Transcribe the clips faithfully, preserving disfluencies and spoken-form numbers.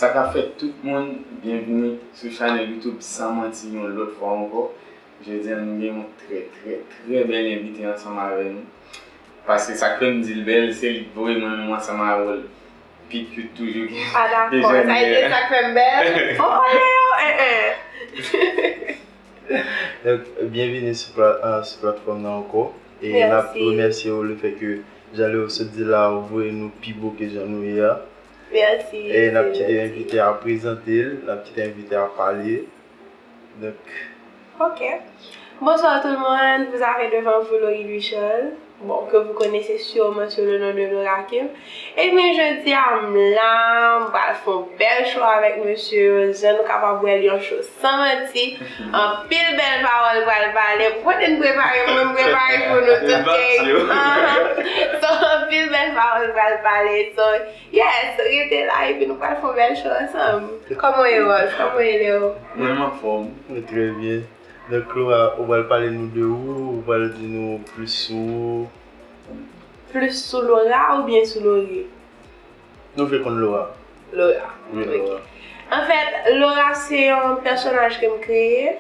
Sa k ap fèt tout moun, byenvini sou chanèl YouTube San Manti yon lòt fwa ankò. Jodi a nou gen yon trè, trè, trè bèl envite ansanm avè nou. Paske sa k fè m di l bèl, se li k voye mwen menm ansanm avè l. Pi cute toujou ke, ke Janyè. Ah, dakò. Sa e sa k fè m bèl? Oh, oh, Leo, eh, eh. Donk, byenvini sou pla-, ah, sou platfòm nan ankò. E n ap remèsye w lefètke jan Leo sot di la, ou voye nou pi bo ke jan nou ye a. Mèsi. E n ap kite envite a prezante l, n ap kite envite a pale. Donk. Ok. Bonsoir tout le monde, vous avez devant vous Laurie Louis Charles. Bon, que vous connaissez sûrement sous le nom de Laura Kim. Ebyen, jodi a, m la, m pral fè yon bèl show avèk mesye yo. Jan nou kapab wè l, yon show San Manti, anpil bèl pawòl pral pale. Ou konnen n prepare, mwen m prepare pou nou tout, gang. Anhan. So, anpil bèl pawòl pral pale. So, yes, rete la epi nou pral fè yon bèl show ansanm. Kòman w ye, Rolf? Kòman w ye, Leo? Mwen, m anfòm. Mwen trè byen. Donk, Laura, ou pral pale nou de ou, ou pral di nou plis sou ou. Plis sou Laura oubyen sou Laurie? Nou vle konn Laura. Laura. Wi, ok. Laura. Anfèt, Laura se yon pèsonaj ke m kreye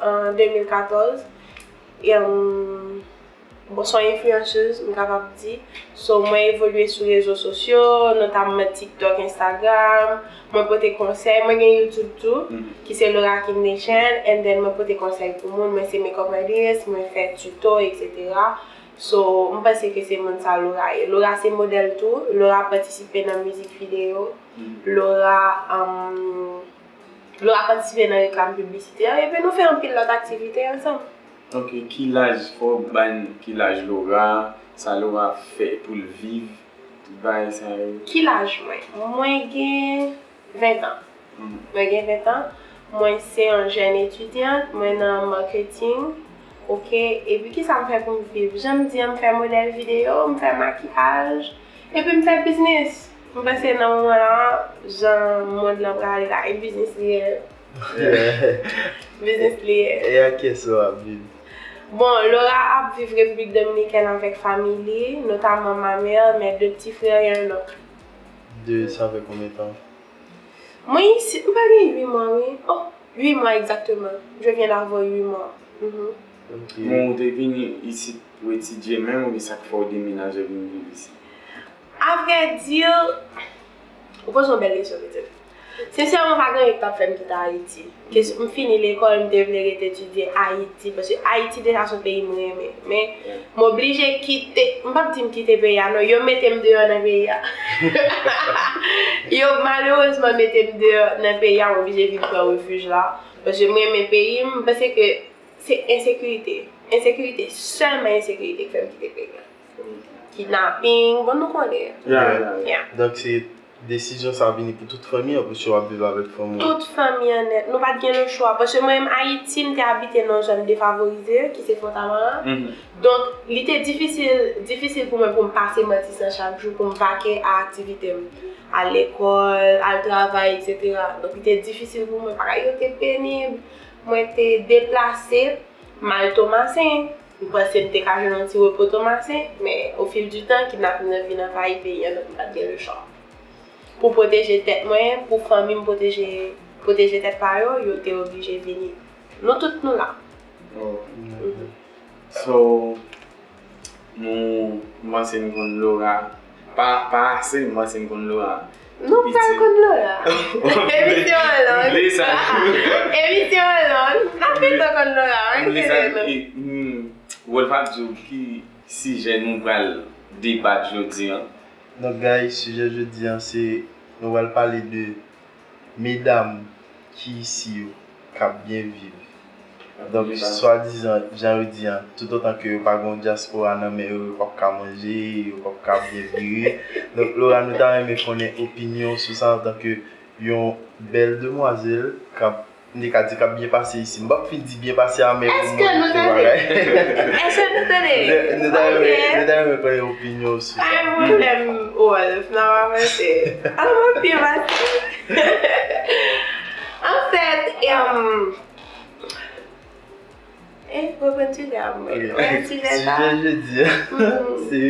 an de mil katòz. E, um, bon, se yon enfliyansèz, m kapab di. So, mwen evolye sou rezo sosyo, notamman TikTok, Instagram. Mwen pote konsèy, mwen gen YouTube tou, ki se Laura Kim Nation, and then mwen pote konsèy pou moun, mwen se makeup artist, mwen fè tuto, et cetera. So, m panse ke se moun sa Laura ye. Laura se modèl tou. Laura patisipe nan mizik videyo. Laura, um, Laura patisipe nan reklam piblisitè. Epi nou fè anpil lòt aktivite ansanm. Ok, ki laj, fò w ba n ki laj Laura, sa Laura fè pou l viv, tout bagay sa yo. Ki laj mwen? Mwen gen ventan. Mwen gen ventan. Mwen se yon jèn etidyant, mwen nan marketing. Ok, epi kisa m fè pou m viv? Jan m di an, m fè modèl videyo, m fè makiyaj, epi m fè biznis. M panse nan moman la, jan mond lan prale la, e biznis li ye. Biznis li ye. E, e ak kiyès Laura ap viv? Bon, Laura ap viv Repiblik Dominikèn avèk fanmi li, notamman ma mère, mes deux petits frères et un oncle. De, ça fait combien de temps? Mwen isit, m pa gen uit mwa, wi. Oh, uit mwa egzakteman. Je viens d'avoir huit mois. Mhm. Ok. Bon, ou te vini isit pou etidye menm, oubyen sa k fè w demenaje vin viv isit? A vrè di, ou poze yon bèl kesyon, pitit. Sensèman, pa gen anyen k t ap fè m kite Ayiti. Kes-, m fini lekòl, m te vle ret etidye Ayiti, paske Ayiti deja se yon peyi m renmen. Men, m oblije kite, m p ap di m kite peyi a, non, yo mete m deyò nan peyi a. Yo malerezman mete m deyò nan peyi a, m oblije vin pran refij la. Paske m renmen peyi m, m panse ke se ensekirite. Ensekirite, sèlman ensekirite ki fè m kite peyi a. Kidnaping, bon, nou konnen. Ya, ya, ya. Ya. Donk, se desizyon sa vini pou tout fanmi an, paske w ap viv avèk fanmi w? Tout fanmi an nèt. Nou pa t gen lechwa. Paske mwen menm Ayiti, m te abite nan yon zòn defavorize, ki se Fontamara. Mhm. Donk, li te difisil, difisil pou mwen pou m pase Matisan chak jou, pou m vake a aktivite m. Al lekòl, al travay, et cetera. Donk, li te difisil pou mwen. Bagay yo te penib. Mwen te deplase, m al Tomasen. M panse m te ka jwenn yon ti repo Tomasen, men o fil di tan, kidnaping nan vin anvayi peyi a, donk m pa t gen lechwa. Pou pwoteje tèt mwen, pou fanmi m pwoteje, pwoteje tèt pa yo, yo te oblije vini. Nou tout nou la. Oh. Mhm. So, nou, m panse n konn Laura. Pa, pa ase, m panse n konn Laura. Nou pral konn Laura. Emisyon an long. M vle sa. Emisyon an long. N ap pito konn Laura. M vle sa. Rolf ap di w ki sijè nou pral debat jodi an. Donk, guys, sijè jodi an, se nou pral pale de medam ki isi yo k ap byen viv. Donk, swadizan, jan yo di an, toutotan ke yo pa gen yon dyaspora nan men yo, yo p ap ka manje, yo p ap ka byen vire. Donk, Laura, nou ta renmen konnen opinyon w sou sa antanke yon bèl demwazèl k ap, m te ka di k ap byen pase isi. M p ap fin di byen pase a, men pou mwen, se bagay. Èske nou tande? Èske nou tande? Nou ta renmen, nou ta renmen konnen opinyon w sou sa. Pa gen pwoblèm, Rolf, n ap avanse. Alò, m ap byen pase. Anfèt, em, eh, reprann sijè a pou mwen. Ok. Reprann sijè sa. Sijè jodi a, se,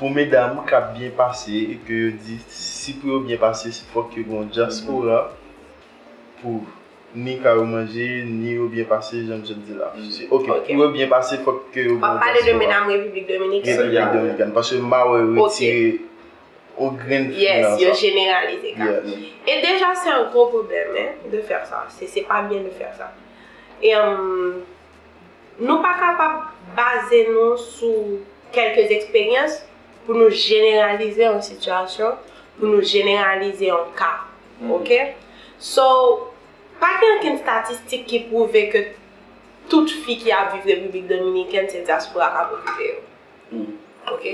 Pou medam k ap byen pase e ke yo di si pou yo byen pase, fòk yo gen yon dyaspora pou ni ka yo manje, ni yo byen pase, jan m sot di la. Ok, pou yo byen pase, fòk ke yo gen yon dyaspora. W ap pale de medam Repiblik Dominikèn. Repiblik Dominikèn, paske m pa wè yo retire yon grenn fi nan sa. Yes, yo jeneralize ka. E deja, se yon gwo pwoblèm, hein, de faire ça. Se, se pa byen de faire ça. E, um, Nou pa kapab baze nou sou kèlke eksperyans pou nou jeneralize yon sitiyasyon, pou nou jeneralize yon ka. Ok? So, pa gen okenn statistik ki pwouve ke tout fi ki ap viv Repiblik Dominikèn se dyaspora k ap okipe yo. Ok?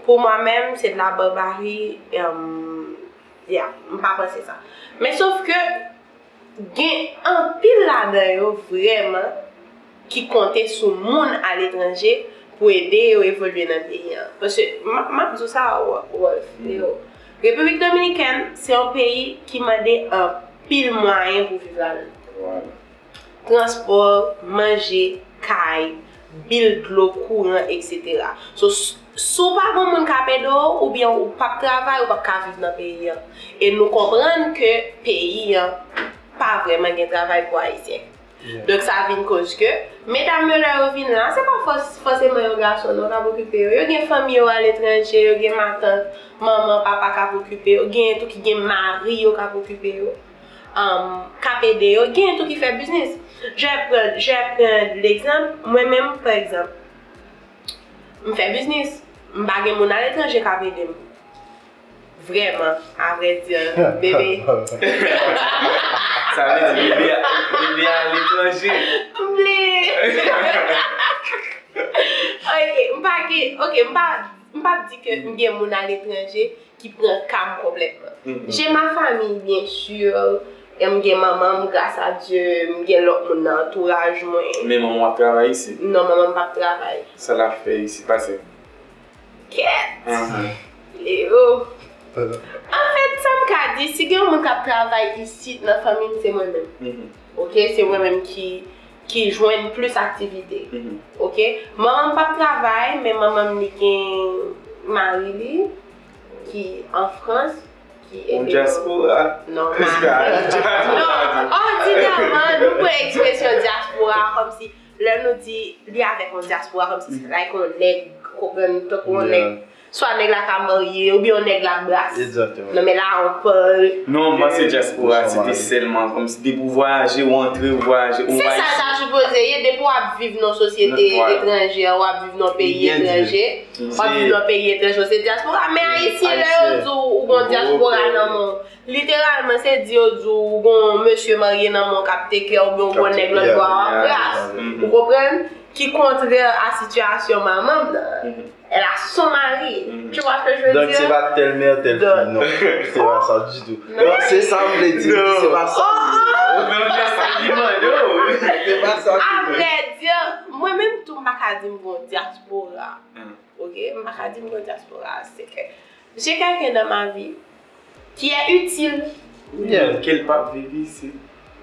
Pou mwen menm, se de la barbari, um, yeah, m pa panse sa. Men sof ke Gen anpil ladan yo vrèman ki konte sou moun aletranje pou ede yo evolye nan peyi an. Paske m ap, m ap di w sa, Wolf, Leo. Repiblik Dominikèn se yon peyi ki mande anpil mwayen pou viv ladan l. Transpò, manje, kay, bil dlo, kouran, etsetera. So, s- si w pa gen moun k ap ede w, oubyen ou p ap travay, ou p ap ka viv nan peyi an. E nou konprann ke peyi an pa vrèman gen travay pou Ayisyen. Donk, sa vin koz ke medam yo, lè yo vin la, se pa fòs- fòseman yon gason non k ap okipe yo. Yo gen fanmi yo aletranje, yo gen matant, manman, papa k ap okipe yo. Genyen tou ki gen mari yo k ap okipe yo, um, k ap ede yo. Genyen tou ki fè biznis. Je vais prendre, je vais prendre l'exemple, mwen menm, pa egzanp, m fè biznis. M pa gen moun aletranje k ap ede m. Vrèman, à vrai dire, bebe. Sa vle di bebe a, bebe a aletranje. M bliye. Ok, m pa gen, ok, m pa, m p ap di ke m gen moun aletranje ki pran ka m konplètman. J'ai ma famille, bien sûr. E m gen manman m, grâce à Dieu, m gen lòt moun nan antouraj mwen. Men manman w ap travay isit? Non, manman m p ap travay. Sa l ap fè isit, pa sèvi? Kèt! Leo. Anfèt, sa m ka di, si gen yon moun k ap travay isit nan fanmi m, se mwen menm. Ok, se mwen menm ki, ki jwenn plis aktivite. Ok, manman m p ap travay, men manman m li gen mari li ki an Frans, ki ede yo. Yon dyaspora. Non, pa. Non, òdinèman, nou pran ekspresyon dyaspora kòmsi lè nou di li avèk yon dyaspora, kòmsi se like yon nèg, konprann, tankou yon nèg. Swa nèg la ka marye, oubyen yon nèg la brase. Non, men la, on parle. Non, m panse dyaspora, se te sèlman kòmsi depi w vwayaje, w antre, w vwayaje, ou... Se sa sa sipoze ye, depi w ap viv nan sosyete etranje, w ap viv nan peyi etranje, w ap viv nan peyi etranje, se dyaspora. Men Ayisyen, lè yo di w ou gon dyaspora nan men w, literalman, se di yo di w ou gon mesye marye nan men w k ap take care w, oubyen ou gon nèg lòt bò a w ap brase. Ou konprann? Ki kontrè a sitiyasyon manman m nan. Elle a son mari. Tu vois ce que je veux dire? Donk, se pa tèl mè, tèl fi, non. Se pa sa ditou. Non, se sa m vle di, se pa sa. Non, se sa ki mande w. Se pa sa ki... À vrai dire, mwen menm tou, m pa ka di m gon dyaspora. Ok, m pa ka di m gen dyaspora, se ke j'ai quelqu'un dans ma vie qui est utile. Ke l p ap viv isit.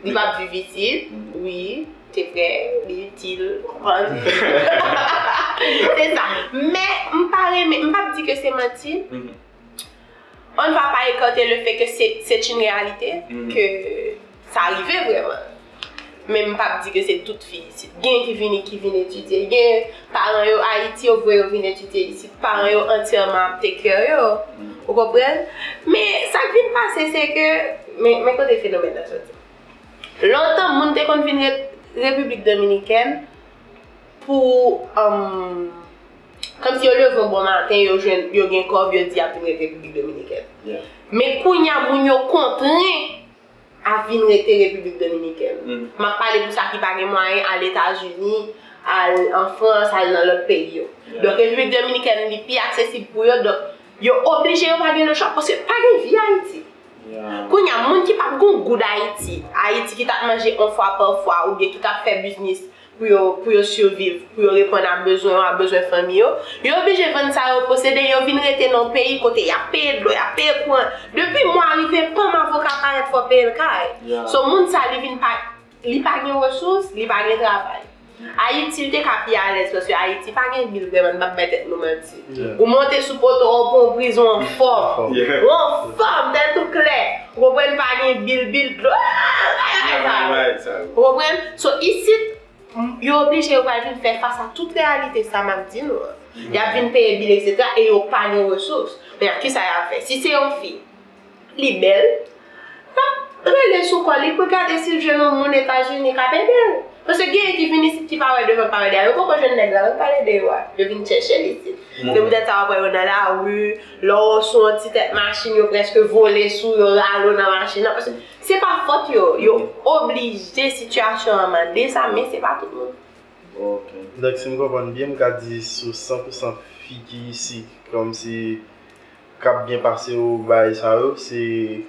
Li p ap viv isit, wi, se vre, li itil, ou konprann. Se sa. Men, m pa renmen, m p ap di ke se manti. On ne va pas écarter le fait que c'est, c'est une réalité, que sa rive vrèman. Men m p ap di ke se tout fi isit. Gen ki vini, ki vin etidye. Gen paran yo Ayiti, yo voye yo vin etidye isit. Paran yo antyèman ap take care yo. Ou konprann? Men sa k vin pase, se ke, men, men kote fenomèn nan soti. Lontan, moun te konn vin Re-, Repiblik Dominikèn pou, um, kòmsi yo leve yon bon maten, yo jwenn, yo gen kòb, yo di y ap vin ret Repiblik Dominikèn. Men kounye a, moun yo kontren a vin rete Repiblik Dominikèn. M ap pale pou sa ki pa gen mwayen al Etazini, al an Frans, al nan lòt peyi yo. Donk, Repiblik Dominikèn, li pi aksesib pou yo. Donk, yo oblije, yo pa gen lechwa, paske pa gen vi Ayiti. Kounye a, moun ki p ap gon goud Ayiti, Ayiti ki t ap manje yon fwa pa fwa, oubyen ki t ap fè biznis, pou yo, pou yo siviv, pou yo reponn a bezwen yo, a bezwen fanmi yo, yo oblije vann sa yo posede, yo vin rete nan yon peyi kote y ap peye dlo, y ap peye kouran. Depi mwa rive, pa m avoka parèt fò peye l kay. So, moun sa, li vin pa, li pa gen resous, li pa gen travay. Ayiti, l te ka pi alèz, paske Ayiti pa gen bil vrèman, n p ap bay tèt nou manti. Ou monte sou poto, ou pran prizon anfòm. Ou anfòm, tèt ou klè. Ou konprann, pa gen bil, bil, dlo, bagay sa yo. Ou konprann? So, isit, m- yo oblije, yo pral vin fè fas a tout reyalite sa m ap di nou an. Y ap vin peye bil, etsetera, e yo pa gen resous. Men a kisa y ap fè? Si se yon fi, li bèl, l ap rele sou kò li pou gade si l jwenn yon moun Etazini k ap ede l. Paske genyen ki vin isit ki pa wè devan, pa wè dèyè. Yo poko jwenn nèg la, yo pral ede yo a. Yo vin chèche l isit. Se poutèt sa w ap wè yo nan lari, lè w sou yon ti tèt machin, yo prèske vole sou, yo rale w nan machin nan. Paske se pa fòt yo, yo oblije, sitiyasyon an mande sa, men se pa tout moun. Donk, si m konprann byen, m ka di sou san pou san fi ki isit, kòmsi k ap byen pase yo, bagay sa yo, se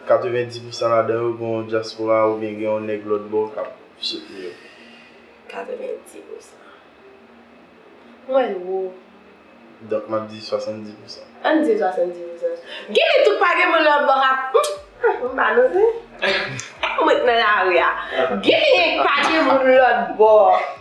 katrevenndis pou san ladan yo gen yon dyaspora oubyen gen yon nèg lòt bò k ap soutni yo. Katrevenndis pou san. Mwen wo. Donk, m ap di swasanndis pou san. Ann di swasanndis pou san. Gen de tout pa gen moun lòt bò k ap. M pa nose. Mwen k nan lari a. Gen pa gen moun lòt bò.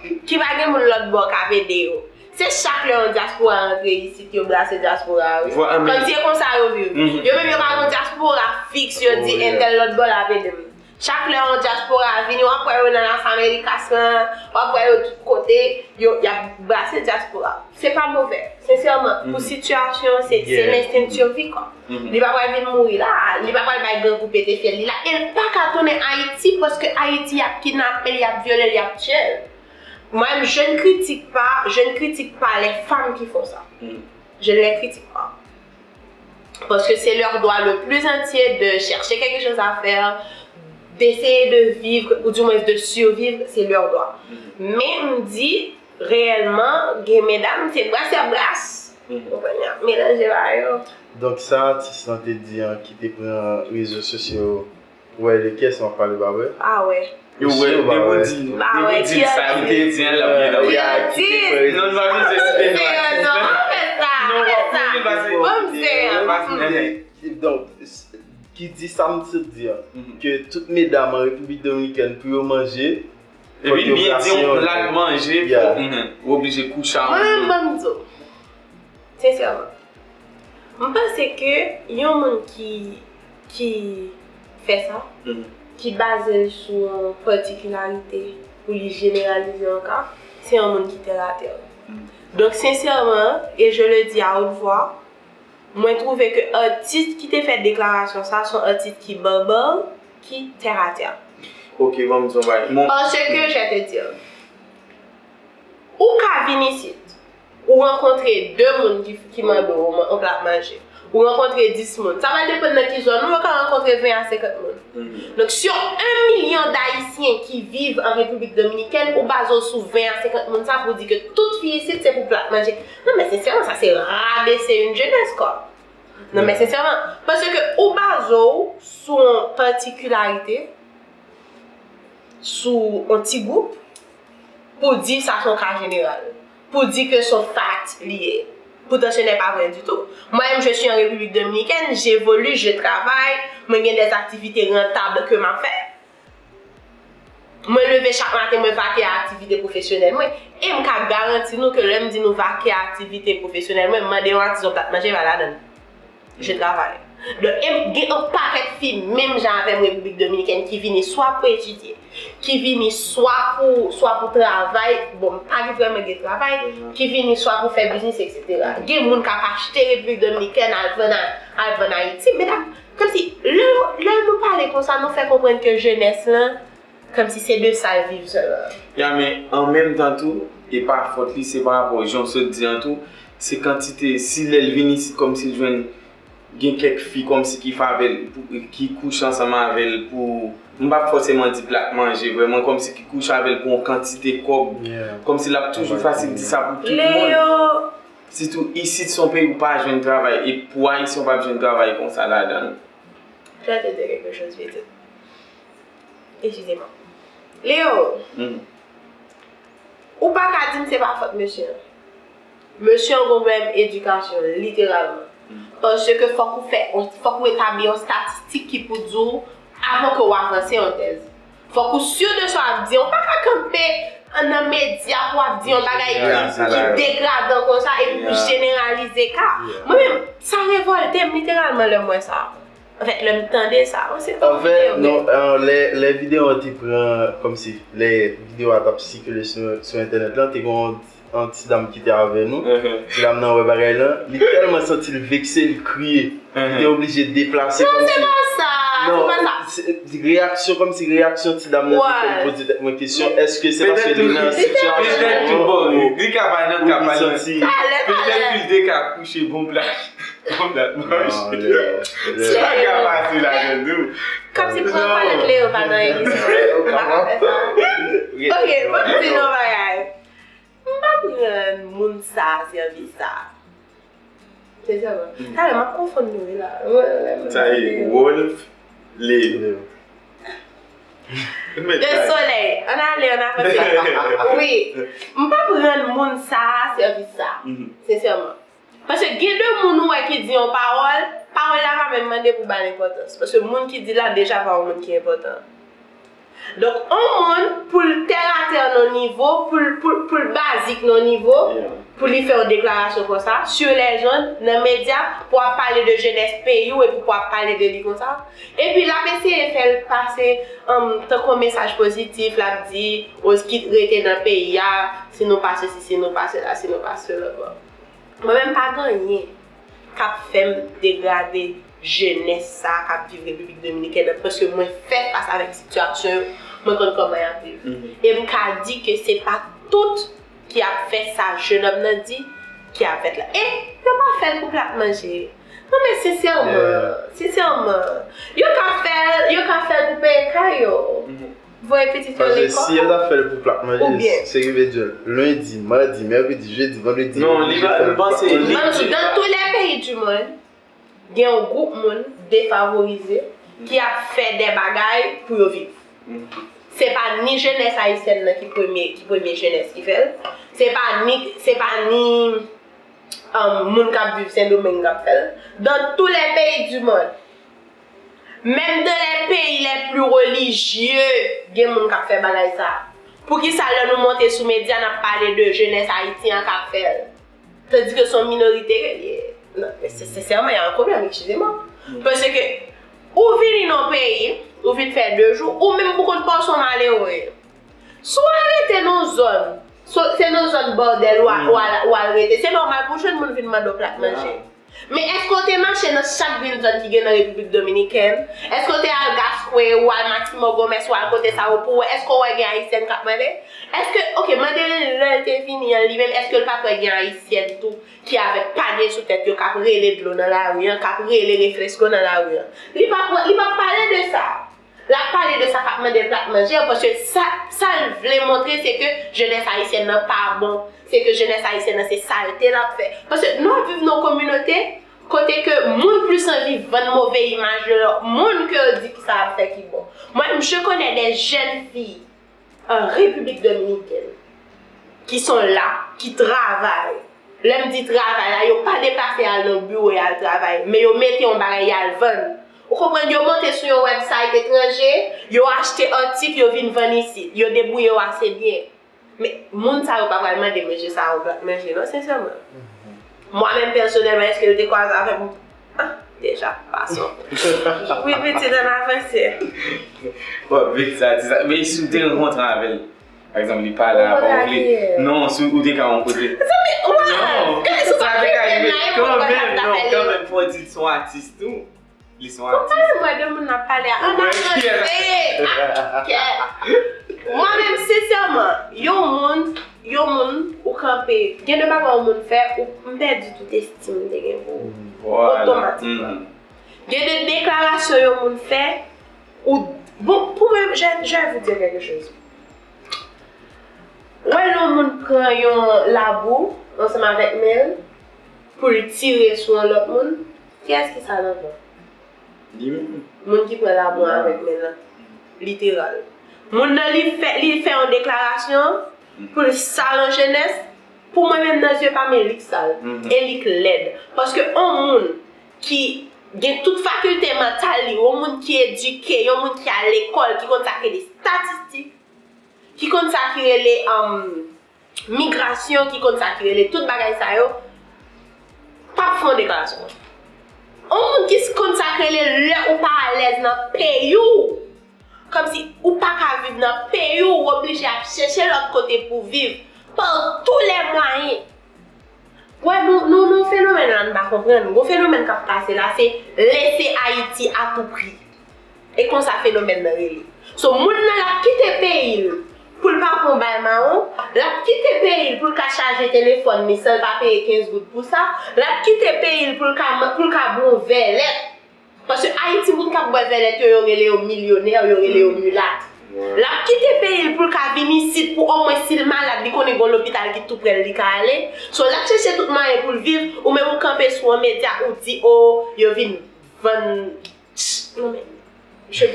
Ki pa gen moun lòt bò k ap ede yo. Se chak lè yon dyaspora rantre isit, yo brase dyaspora a, wi. Kòmsi e konsa yo viv. Yo menm yo pa gen yon dyaspora fiks, yo di entèl lòt bò la ap ede m. Chak lè yon dyaspora vini, w ap wè yo nan Las Americas lan, w ap wè yo tout kote, yo, y ap brase dyaspora. Se pa movè, sensèman. Pou sitiyasyon, se se lenstin de survie, kwa. Li pa pral vin mouri la, li pa pral bay grangou pete fyèl li la, e l pa ka tounen Ayiti, paske Ayiti, y ap kidnape l, y ap vyole l, y ap tiye l. Moi, je ne critique pas, je ne critique pas les femmes qui font ça. Je ne les critique pas. Parce que c'est leur droit le plus entier de chercher quelque chose à faire, d'essayer de vivre, ou du moins de survivre, c'est leur droit. Men m di, reyèlman, gen medam, se bras y ap bras. Ou konprann, y ap melanje ba yo. Donk, sa atis lan te di an ki te pran rezo sosyo yo, Wè, de kiyès m ap pale, pa vre? Ah wè. Yo wè, depi w di, depi w di sa, yo te di an, l ap gen la. Yo di. Non, nou pa bezwen site non atis lan. Non, pa fè sa, pa fè sa. Bon, m se. Donk, ki di sa m sot di an, ke tout medam an Repiblik Dominikèn, pou yo manje, Epi l byen di yon plat manje, fòk ou oblije kouche a yon moun. Mwen menm, ban m di w. Sensèman. M panse ke yon moun ki, ki fè sa, ki baze l sou yon patikilarite pou li jeneralize yon ka, se yon moun ki tèratè. Donk, sensèman, et je le dis à haute voix, mwen twouve ke atis ki te fè deklarasyon sa, se yon atis ki banban, ki tèratè. Ok, ban m di yon bagay. Paske, je te di, ou ka vin isit, ou rankontre de moun ki, ki mande w yon plat manje. Ou rankontre dis moun. Sa va depann nan ki zòn ou, ou ka rankontre ven a senkant moun. Donk, sur un million d'Haïtiens ki viv an Repiblik Dominikèn, ou baze w sou ven a senkant moun sa pou di ke tout fi isit se pou plat manje. Non, men sensèman, sa se rabese yon jenès, kwa. Non, men sensèman, paske ou baze w sou yon patikilarite, sou yon ti gwoup, pou di sa se yon ka jeneral, pou di ke se yon fact li ye. Pourtant, ce n'est pas vrai du tout. Moi-même, je suis en République dominicaine, j'évolue, je travaille, mwen gen des activités rentables ke m ap fè. Mwen leve chak maten, mwen vake a aktivite pwofesyonèl mwen. E m ka garanti nou ke lè m di nou vake a aktivite pwofesyonèl mwen, m mande yon atis yon plat manje, l pa ladan l. Je travaille. Donk, e m gen yon pakèt fi menm jan avè m Repiblik Dominikèn ki vini swa pou etidye, ki vini swa pou, swa pou travay, bon, m pa gen vrèman gen travay, ki vini swa pou fè biznis, etsetera. Gen moun k ap achte Repiblik Dominikèn al vann a, al vann Ayiti, medam, kòmsi, lè, lè nou pale konsa, nou fè konprann ke jenès lan, kòmsi se de sa l viv sèlman. Ya, men an menm tan tou, e pa fòt li, se pa rapò jan w sot di an tou, se kantite, si lè l vin isit kòmsi l jwenn gen kèk fi kòmsi ki fè avè l, ki kouche ansanm avè l pou, m p ap fòseman di plat manje, vrèman kòmsi ki kouche avè l pou yon kantite kòb, kòmsi l ap toujou fasil di sa pou tout moun. Sitou isit se yon peyi ou pa jwenn travay, e pou Ayisyen ou p ap jwenn travay konsa ladan l. Je vais te dire quelque chose, Petit. Excusez-moi. Léo, ou pa ka di m se pa fòt mesye an. Mesye an gon pwoblèm edikasyon, literalman. Paske fòk ou fè, fòk ou etabli yon statistik ki pou di w, avan ke w avanse yon tèz. Fòk ou si de sa w ap di, ou pa ka kanpe nan medya pou ap di yon bagay ki, ki degradan konsa epi pou jeneralize ka. Mwen menm, sa revòlte m literalman lè m wè sa. Anfèt, lè m tande sa, mwen se tankou videyo. Anfèt, non, lè, lè videyo an te pran, kòmsi, lè videyo a t ap sikile sou, sou entènèt lan, te gen yon, yon ti dam ki te avè nou. Ti dam nan wè bagay lan, li tèlman santi l vekse, li kriye. Li te oblije deplase kòmsi. Non, se pa sa, se pa sa. Reyaksyon, kòmsi reyaksyon ti dam nan te fè m poze tèt mwen kesyon, èske se paske li nan sitiyasyon an pou li santi. Petèt li te ka kouche bon plas. Bon dat manj. Sa ka pase ladan tou. Kòmsi pran kòlèt Leo pa nan emisyon. Ou pa ka fè sa. Ok, m ap di nou yon bagay. M p ap rann moun sa sèvis sa. Sensèman. Talè m ap konfonn nou wi la. Sa e Wolf, Leo. De solèy. Ann ale, ann avanse. Wi. M p ap rann moun sa sèvis sa. Sensèman. Paske gen de moun ou wè ki di yon pawòl, pawòl la pa menm mande pou ba l enpòtans. Paske moun ki di l la deja pa yon moun ki enpòtan. Donk, yon moun, pou l tèratè nan nivo, pou l, pou l, pou l bazik nan nivo, pou li fè yon deklarasyon konsa, sur les ondes, nan medya, pou ap pale de jenès peyi w epi pou ap pale de li konsa. Epi l ap eseye fè l pase, um, tankou yon mesaj pozitif, l ap di, Oskit rete nan peyi a, si nou pa sesi, si nou pa sela, si nou pa sela. Bon. Mwen menm pa gen anyen k ap fè m degrade jenès sa k ap viv Repiblik Dominikèn nan, paske mwen fè fas avèk sitiyasyon yo, mwen konn kòman y ap viv. E m ka di ke se pa tout ki ap fè sa jenòm nan di ki ap fèt la. E yo pa fè l pou plat manje. Non, men sensèman, sensèman, yo ka fè l, yo ka fè l pou peye kay yo. Voye pitit yo lekòl. Paske si yo ta fè l pou plat manje, se ki vle di lendi, madi, mèkredi, jedi, vandredi, yo oblije fè l pou plat manje. Dans tous les pays du monde, gen yon gwoup moun defavorize ki ap fè de bagay pou yo viv. Se pa ni jenès ayisyèn nan ki premye, ki premye jenès ki fè l. Se pa ni, se pa ni um, moun k ap viv Sendomeng k ap fè l. Dans tous les pays du monde, même dans les pays les plus religieux, gen moun k ap fè bagay sa. Poukisa lè nou monte sou medya, n ap pale de jenès ayisyen an k ap fè l? Tandis que son minorité religieux. Non, mais c'est sincèrement, il y a un problème, excusez-moi. Paske ou vini nan peyi, ou vin fè de jou, ou menm pou kont pa w se yon malere. Si w al rete nan zòn, so, se nan zòn bòdèl ou al, ou al, ou al rete, se nòmal pou w jwenn moun vin mande w plat manje. Men èske w te mache nan chak vil zòn ki gen nan Repiblik Dominikèn? Èske w te al Gaskwe, ou al Maximo Gomez, ou al kote sa yo pou w wè? Èske w wè gen Ayisyèn k ap mande? Èske, ok, mande l lè l te vini an li menm, èske l pa t wè gen Ayisyèn tou ki avèk panye sou tèt yo, k ap rele dlo nan lari an, k ap rele refresko nan lari an? Li p ap, li p ap pale de sa. L ap pale de sa k ap mande l plat manje an, paske sa, sa l vle montre, se ke jenès ayisyèn nan pa bon, se ke jenès ayisyèn nan se salte l ap fè. Paske nou ap viv nan yon kominote kote ke moun plis anvi vann move imaj de lòt moun ke yo di ki sa y ap fè ki bon. Mwen, je connais des jeunes filles en République Dominicaine qui sont là, qui travaillent. Lè m di travay la, yo pa deplase al nan biwo y al travay, men yo mete yon bagay y al vann. Ou konprann? Yo monte sou yon website etranje, yo achte atik, yo vin vann isit. Yo debouye yo ase byen. Men moun sa yo pa pral mande mesye sa yo plat manje, non, sensèman. Mwen menm, pèsonèlman, èske l te kwaze avè m? Ah, deja, pason. Wi, pitit, ann avanse. Bon, vit sa, ti sa. Men si w te rankontre avè l, pa egzanp, li pa la, pa ou vle. Non, si ou te ka rankontre. Mezanmi, wa! Non, sa te ka rive kanmenm, non, kanmenm, fò di l se yon atis tou. Li se yon atis. Ou pa wè de moun n ap pale a, ann avanse. Ah, kè. Mwen menm, sensèman, yon moun, yon moun, ou kanpe, gen de bagay yon moun fè, ou, m pèdi tout estim m te gen pou ou. Otomatikman. Gen de deklarasyon yon moun fè, ou, bon, pou mwen, je, je vais vous dire quelque chose. Ou wè lè yon moun pran yon labou ansanm avèk men l pou l tire sou yon lòt moun, kiyès ki sal anvan? Li menm. Moun ki pran labou an avèk men l lan. Literal. Moun nan li fè, li fè yon deklarasyon pou l sal an jenès, pou mwen menm nan zye pa m e li k sal. E li k lèd. Paske yon moun ki gen tout fakilte mantal li, yon moun ki edike, yon moun ki al lekòl, ki konn sa k rele estatistik, ki konn sa ki rele, um, migrasyon, ki konn sa ki rele tout bagay sa yo, p ap fè yon deklarasyon. Yon moun ki konn sa k rele lè ou pa alèz nan peyi w, kòmsi ou pa ka viv nan peyi w, ou oblije ap chèche lòt kote pou viv, par tous les moyens. Wè, nou, nou, nou fenomèn la, n pa konprann. Gon fenomèn k ap pase la, se lese Ayiti a tou pri. E konsa fenomèn nan rele. So, moun nan l ap kite peyi l pou l pa pran bal mawon, l ap kite peyi l pou l ka chaje telefòn li san l pa peye kenz goud pou sa, l ap kite peyi l pou l ka, pou l ka bwè yon vè lèt. Paske Ayiti, moun k ap bwè vè lèt yo, yo rele yo milyonè, yo rele yo milat. L ap kite peyi l pou l ka vin isit pou omwen si l malad, li konnen gon lopital ki tou prè l, li ka ale. So, l ap chèche tout mwayen pou l viv, ou menm ou kanpe sou yon medya, ou di, o, yo vin vann Non, mais je,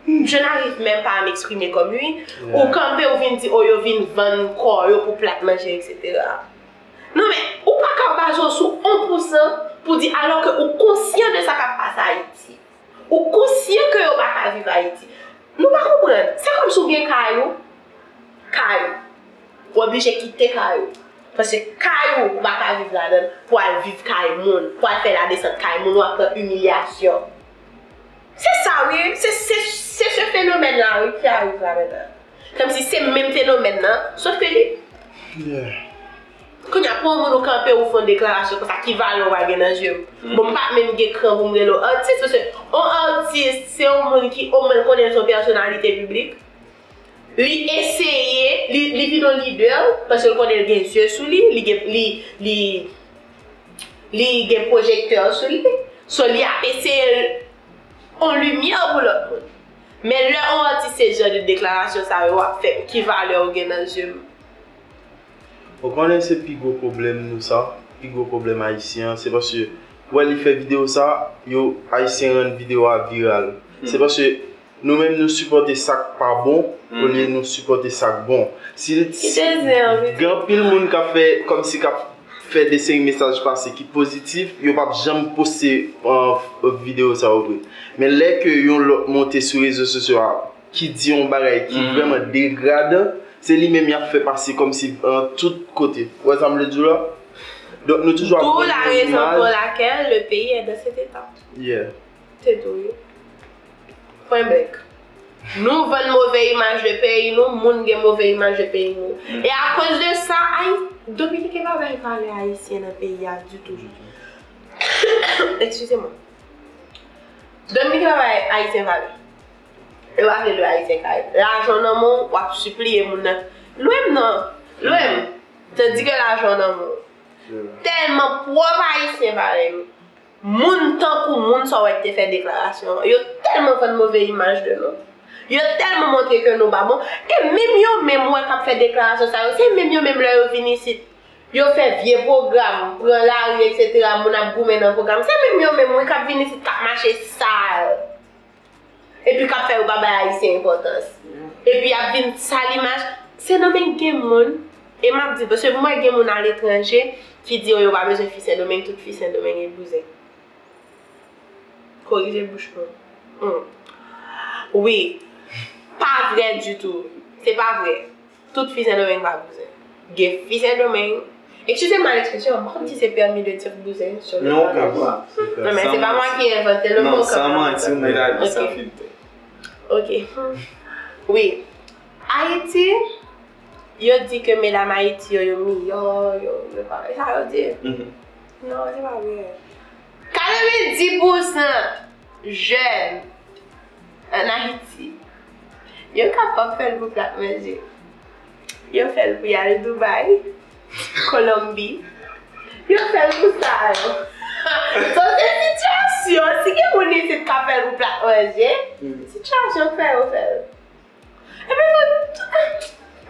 je n'arrive même pas à m'exprimer comme lui. Ou kanpe, ou vin di, o, yo vin vann kò yo pou plat manje, et cetera. Non, men, ou pa ka baze w sou yon pousan pou di, alò ke ou konsyan de sa k ap pase Ayiti. Ou konsyan ke yo pa ka viv Ayiti. Nou pa konprann. Se kòmsi w gen kay ou, kay ou. Ou oblije kite kay ou. Paske kay ou, ou pa ka viv ladan l, pou al viv kay moun, pou al fè ladesant kay moun, w ap pran imilyasyon. Se sa, wi. Se, se, se se fenomèn la, wi, ki arive la mentnan. Kòmsi se menm fenomèn nan, sof ke li. Kounye a, pou yon moun ou kanpe, ou fè yon deklarasyon konsa, ki valè w a gen nan je m? Bon, m pa menm gen kran pou m rele w atis, paske yon atis, se yon moun ki omwen l konnen l se yon pèsonalite piblik. Li eseye, li, li vin yon lidè, paske l konnen l gen zye sou li, li gen, li, li, li gen pwojektè sou li. So, li ap eseye yon limyè pou lòt moun. Men lè yon atis se jan de deklarasyon sa yo w ap fè, ki valè w gen nan zye m? Ou konnen se pi gwo pwoblèm nou sa, pi gwo pwoblèm ayisyen an, se paske, wè, li fè videyo sa, yo, ayisyen rann videyo a viral. Se paske nou menm nou sipòte sa k pa bon, olye nou sipòte sa k bon. Si, si, gen anpil moun k ap fè, kòmsi k ap fè de seri mesaj pase ki pozitif, yo p ap janm poste videyo sa yo vre. Men lè ke yon lòt monte sou rezo sosyo a, ki di yon bagay ki vrèman degradan, se li menm y ap fè pase kòmsi nan tout kote. Ou wè sa m vle di w la? Donk nou toujou ap vann yon imaj. D'où la raison pour laquelle le pays est dans cet état. Yeah. Se tou, wi. Pwen bèk. Nou vann move imaj de peyi nou, moun gen move imaj de peyi nou. E akoz de sa, ay, Dominiken pa bay valè ayisyen nan peyi a ditou, ditou. Excusez-moi. Dominiken pa bay ayisyen valè. Yo pa vle lè ayisyen kay. Lajan nan men w, w ap sipliye moun nan. Lwen m non. Lwen m. Tandike lajan nan men w. Tèlman pwòp ayisyen pa renmen. Moun tankou moun sa w wè ki te fè deklarasyon an, yo tèlman vann move imaj de nou. Yo tèlman montre ke nou pa bon. E menm yo menm ou wè k ap fè deklarasyon sa yo, se menm yo menm lè yo vin isit, yo fè vye pwogram, pran lari, et cetera, moun ap goumen nan pwogram. Se menm yo menm wi k ap vin isit k ap mache sal. Epi k ap fè yo pa bay ayisyen enpòtans. Epi y ap vin sal imaj. Sendomeng gen moun, e m ap di l, paske m wè gen moun aletranje ki di yo, yo pa bezwen fi Sendomeng, tout fi Sendomeng e bouzen. Korije bouch mwen. Hmm. Wi. Pa vrè ditou. Se pa vrè. Tout fi Sendomeng pa bouzen. Gen fi Sendomeng. Eskize m mal ekspresyon an, m pa konn si se permis de dire bouzen sur le plateau. Non, ou kapab. Non, men se pa mwen ki envante le mot. Non, san manti, ou mèt al di san filtè. Ok. Wi. Ayiti, yo di ke medam Ayiti yo, yo miyò, yo, yo pa, e sa yo di. Non, se pa vrè. Katrevenndis pousan jèn ann Ayiti, yo kapab fè l pou plat manje. Yo fè l pou y al Dubai, Kolonbi. Yo fè l pou sa yo. So, se sitiyasyon. Si gen moun isit k ap fè l pou plat manje, sitiyasyon k fè yo fè l. Epi tou,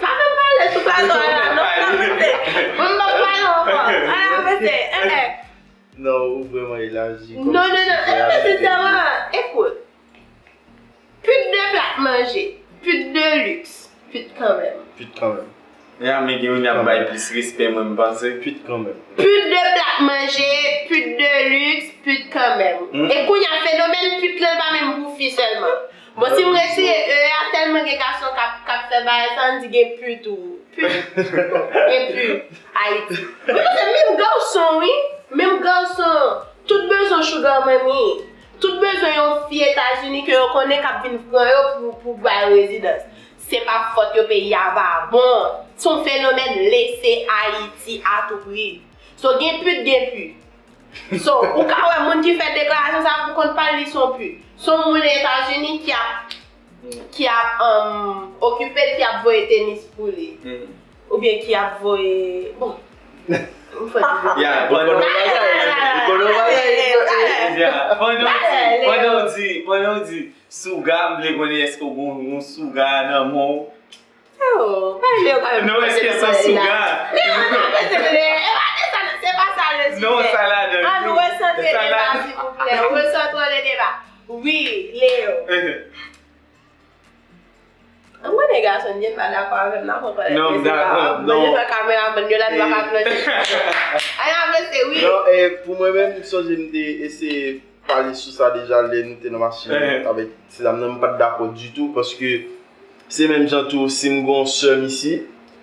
pa fè m pale sou plato a la, non, m p ap pale. M p ap pale ankò. Ala, mesye, eh, eh. Non, ou vrèman elaji. Non, non, non, e nesesèman. Ekout. Pit de plat manje, pit de liks, pit kanmenm. Pit kanmenm. Ya, men gen moun y ap bay plis respè, mwen, m panse. Pit kanmenm. Pit de plat manje, pit de liks, pit kanmenm. E kounye a, fenomèn pit lan pa menm pou fi sèlman. Bon, si m retire E a, tèlman gen gason k ap, k ap fè bagay sa, ann di gen pu tou. Pu. Gen pu. Ayiti. Wi, paske menm gason, wi. Menm gason. Tout bezwen sugar mommy. Tout bezwen yon fi Etazini ke yo konnen k ap vin pran yo pou, pou ba yo rezidans. Se pa fòt yo, peyi a pa bon. Se yon fenomèn lese Ayiti a tou pri. So, gen put, gen pu. So, ou ka wè moun ki fè deklarasyon sa pou kont pa l, li se yon pu. Se yon moun Etazini ki ap, ki ap, um, okipe l, ki ap voye tenis pou li. Oubyen ki ap voye, bon, m fè di. Ya, pandan w di, ya, pandan w di, pandan w di, pandan w di, souga, m vle konnen èske w gon, gon souga nan men w. Oh, pa vle yo ka menm. Non, èske se souga? Leo, pa mete Leo. E pa de sa, se pa sa le sijè. Non, sa ladan. Ann resantre deba, silvouplè. Resantre le deba. Wi, Leo. Mwen konnen gason, Jen pa dakò avè m, n ap pran lè. Non, m dakò, non. Mwen, jan kameramann yo la, nou pa ka plante. Ann avanse, wi. Non, e, pou mwen menm, m sonje m te eseye pale sou sa deja lè nou te nan machin avèk ti dam nan, m pa t dakò ditou, paske se menm jan tou, si m gon sè m isi,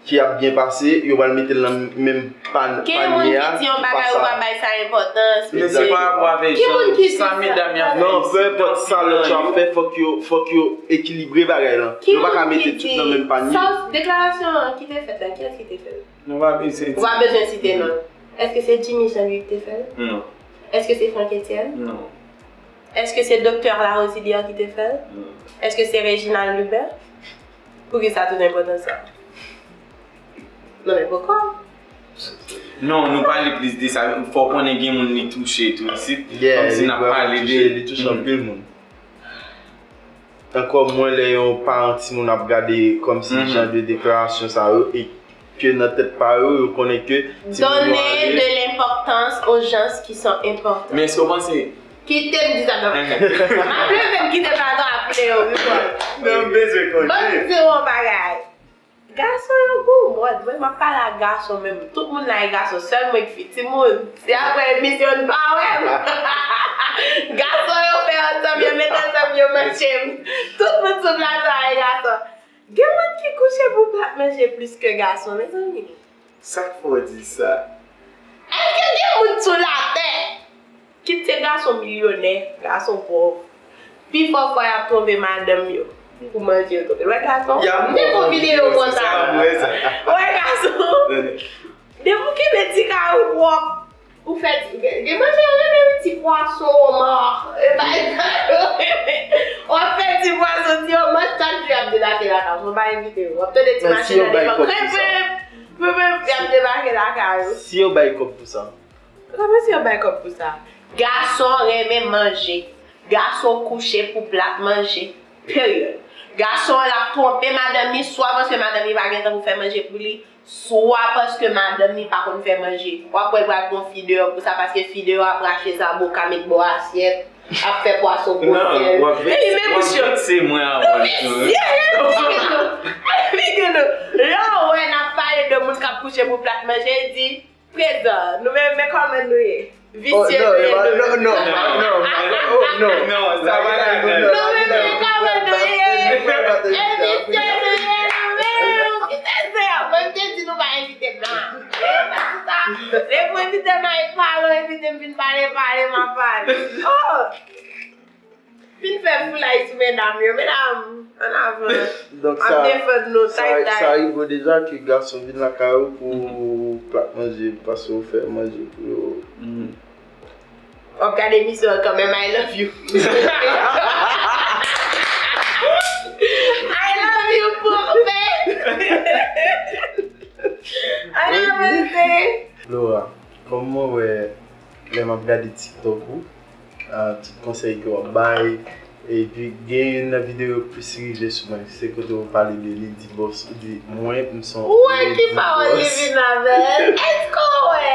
ki ap byen pase, yo pral mete l nan menm pa-, panye a, ki pa sa. Gen moun ki di yon bagay ou pa bay sa enpòtans, men se pa rapò avèk jan sa medam yo ap fè. Non, pe enpòt sa lòt yo ap fè, fòk yo, fòk yo ekilibre bagay lan. Yo pa ka mete tout nan menm panye. Sa, deklarasyon an ki te fèt la, kiyès ki te fè l? Nou pa bezwen di. Ou pa bezwen site non l. Èske se Jimmy Jean Louis ki te fè l? Non. Èske se Franck Etienne? Non. Èske se Doktè Larosilière ki te fè l? Non. Èske se Reginald Lubert? Poukisa tout enpòtans sa? Non, men poukò? Non, nou pale plis de sa. Fò konnen gen moun li touche tou isit. Yeah, kòmsi n ap pale de li touche anpil moun. Ankò mwen lè yon paran timoun ap gade kòmsi jan de deklarasyon sa yo e ke nan tèt pa yo, yo konnen ke timoun yo ale. Donner de l'importance aux gens qui sont importants. Men èske w panse? Kite m di sa nan pòdkast. M ap leve m kite plato a pou Leo reprann. Non, m bezwen konnen. Ban m di w yon bagay. Gason yo gou mòd, mwen m ap pale ak gason menm. Tout moun la e gason, sèl mwen k fi. Timoun, se apre emisyon n pa wè m. Gason yo fè ansanm, yo met ansanm, yo manje m. Tout moun sou plato a e gason. Gen moun ki kouche pou plat manje plis ke gason, mezanmi. Sa k fè w di sa? Èske gen moun sou latè, kit se gason milyonè, gason pòv, pifò fwa y ap twonpe madanm yo pou manje yo twonpe l? Wè gason, m te fè yon videyo konsa. Wè gason, depi w kenbe ti kay ou pwòp, ou fè ti, gen, gen manje yo renmen wi, ti pwason, oma, e bagay sa yo. W ap fè ti pwason, ti oma, chak jou y ap debake lakay ou, fò w pa envite yo. W ap tande ti machin nan devan, krepep, krepep, y ap debake lakay ou. Si yo bay kòb pou sa. Kòman si yo bay kòb pou sa? Gason renmen manje. Gason kouche pou plat manje. Period. Gason l ap twonpe madanm li, swa paske madanm li pa gen tan pou fè manje pou li, swa paske madanm li pa konn fè manje. W ap wè l pral gon fi deyò pou sa, paske fi deyò ap rache zaboka, met bò asyèt, ap fè pwason gwosè. Epi men bouch yo. Nou visye, wi. Epi gen nou. Lè w wè n ap pale de moun k ap kouche pou plat manje, l di, prezan, nou menm, men kòman nou ye? Visye nou ye, nou menm. Non, non, non, non, non, non, non, sa pa la. Nou menm, men kòman nou ye? E visye nou ye, nou menm. Kite se a, mwen m te di nou pa envite m la. E pa pou sa. Depi w envite m la, e pale w envite m, vin pale, pale, m ap pale. Oh! Fin fè foulay sou medam yo. Medam, ann avan. Donk, ap sa, defann nou, sa, tay, tay. Sa rive w deja ke gason vin lakay ou pou plat manje, paske w fè manje pou yo. W ap gade emisyon an kanmenm, I love you. I love you, Pope. Ann avanse. Laura, kòm mwen wè lè m ap gade TikTok ou, ah, tout konsèy ke w ap bay, epi gen youn nan videyo yo k plis rive sou mwen, se kote w pale de Lady Boss, ou di, mwen, m se yon Lady Boss. Ou wè ki pawòl li vin avè? Èske w wè?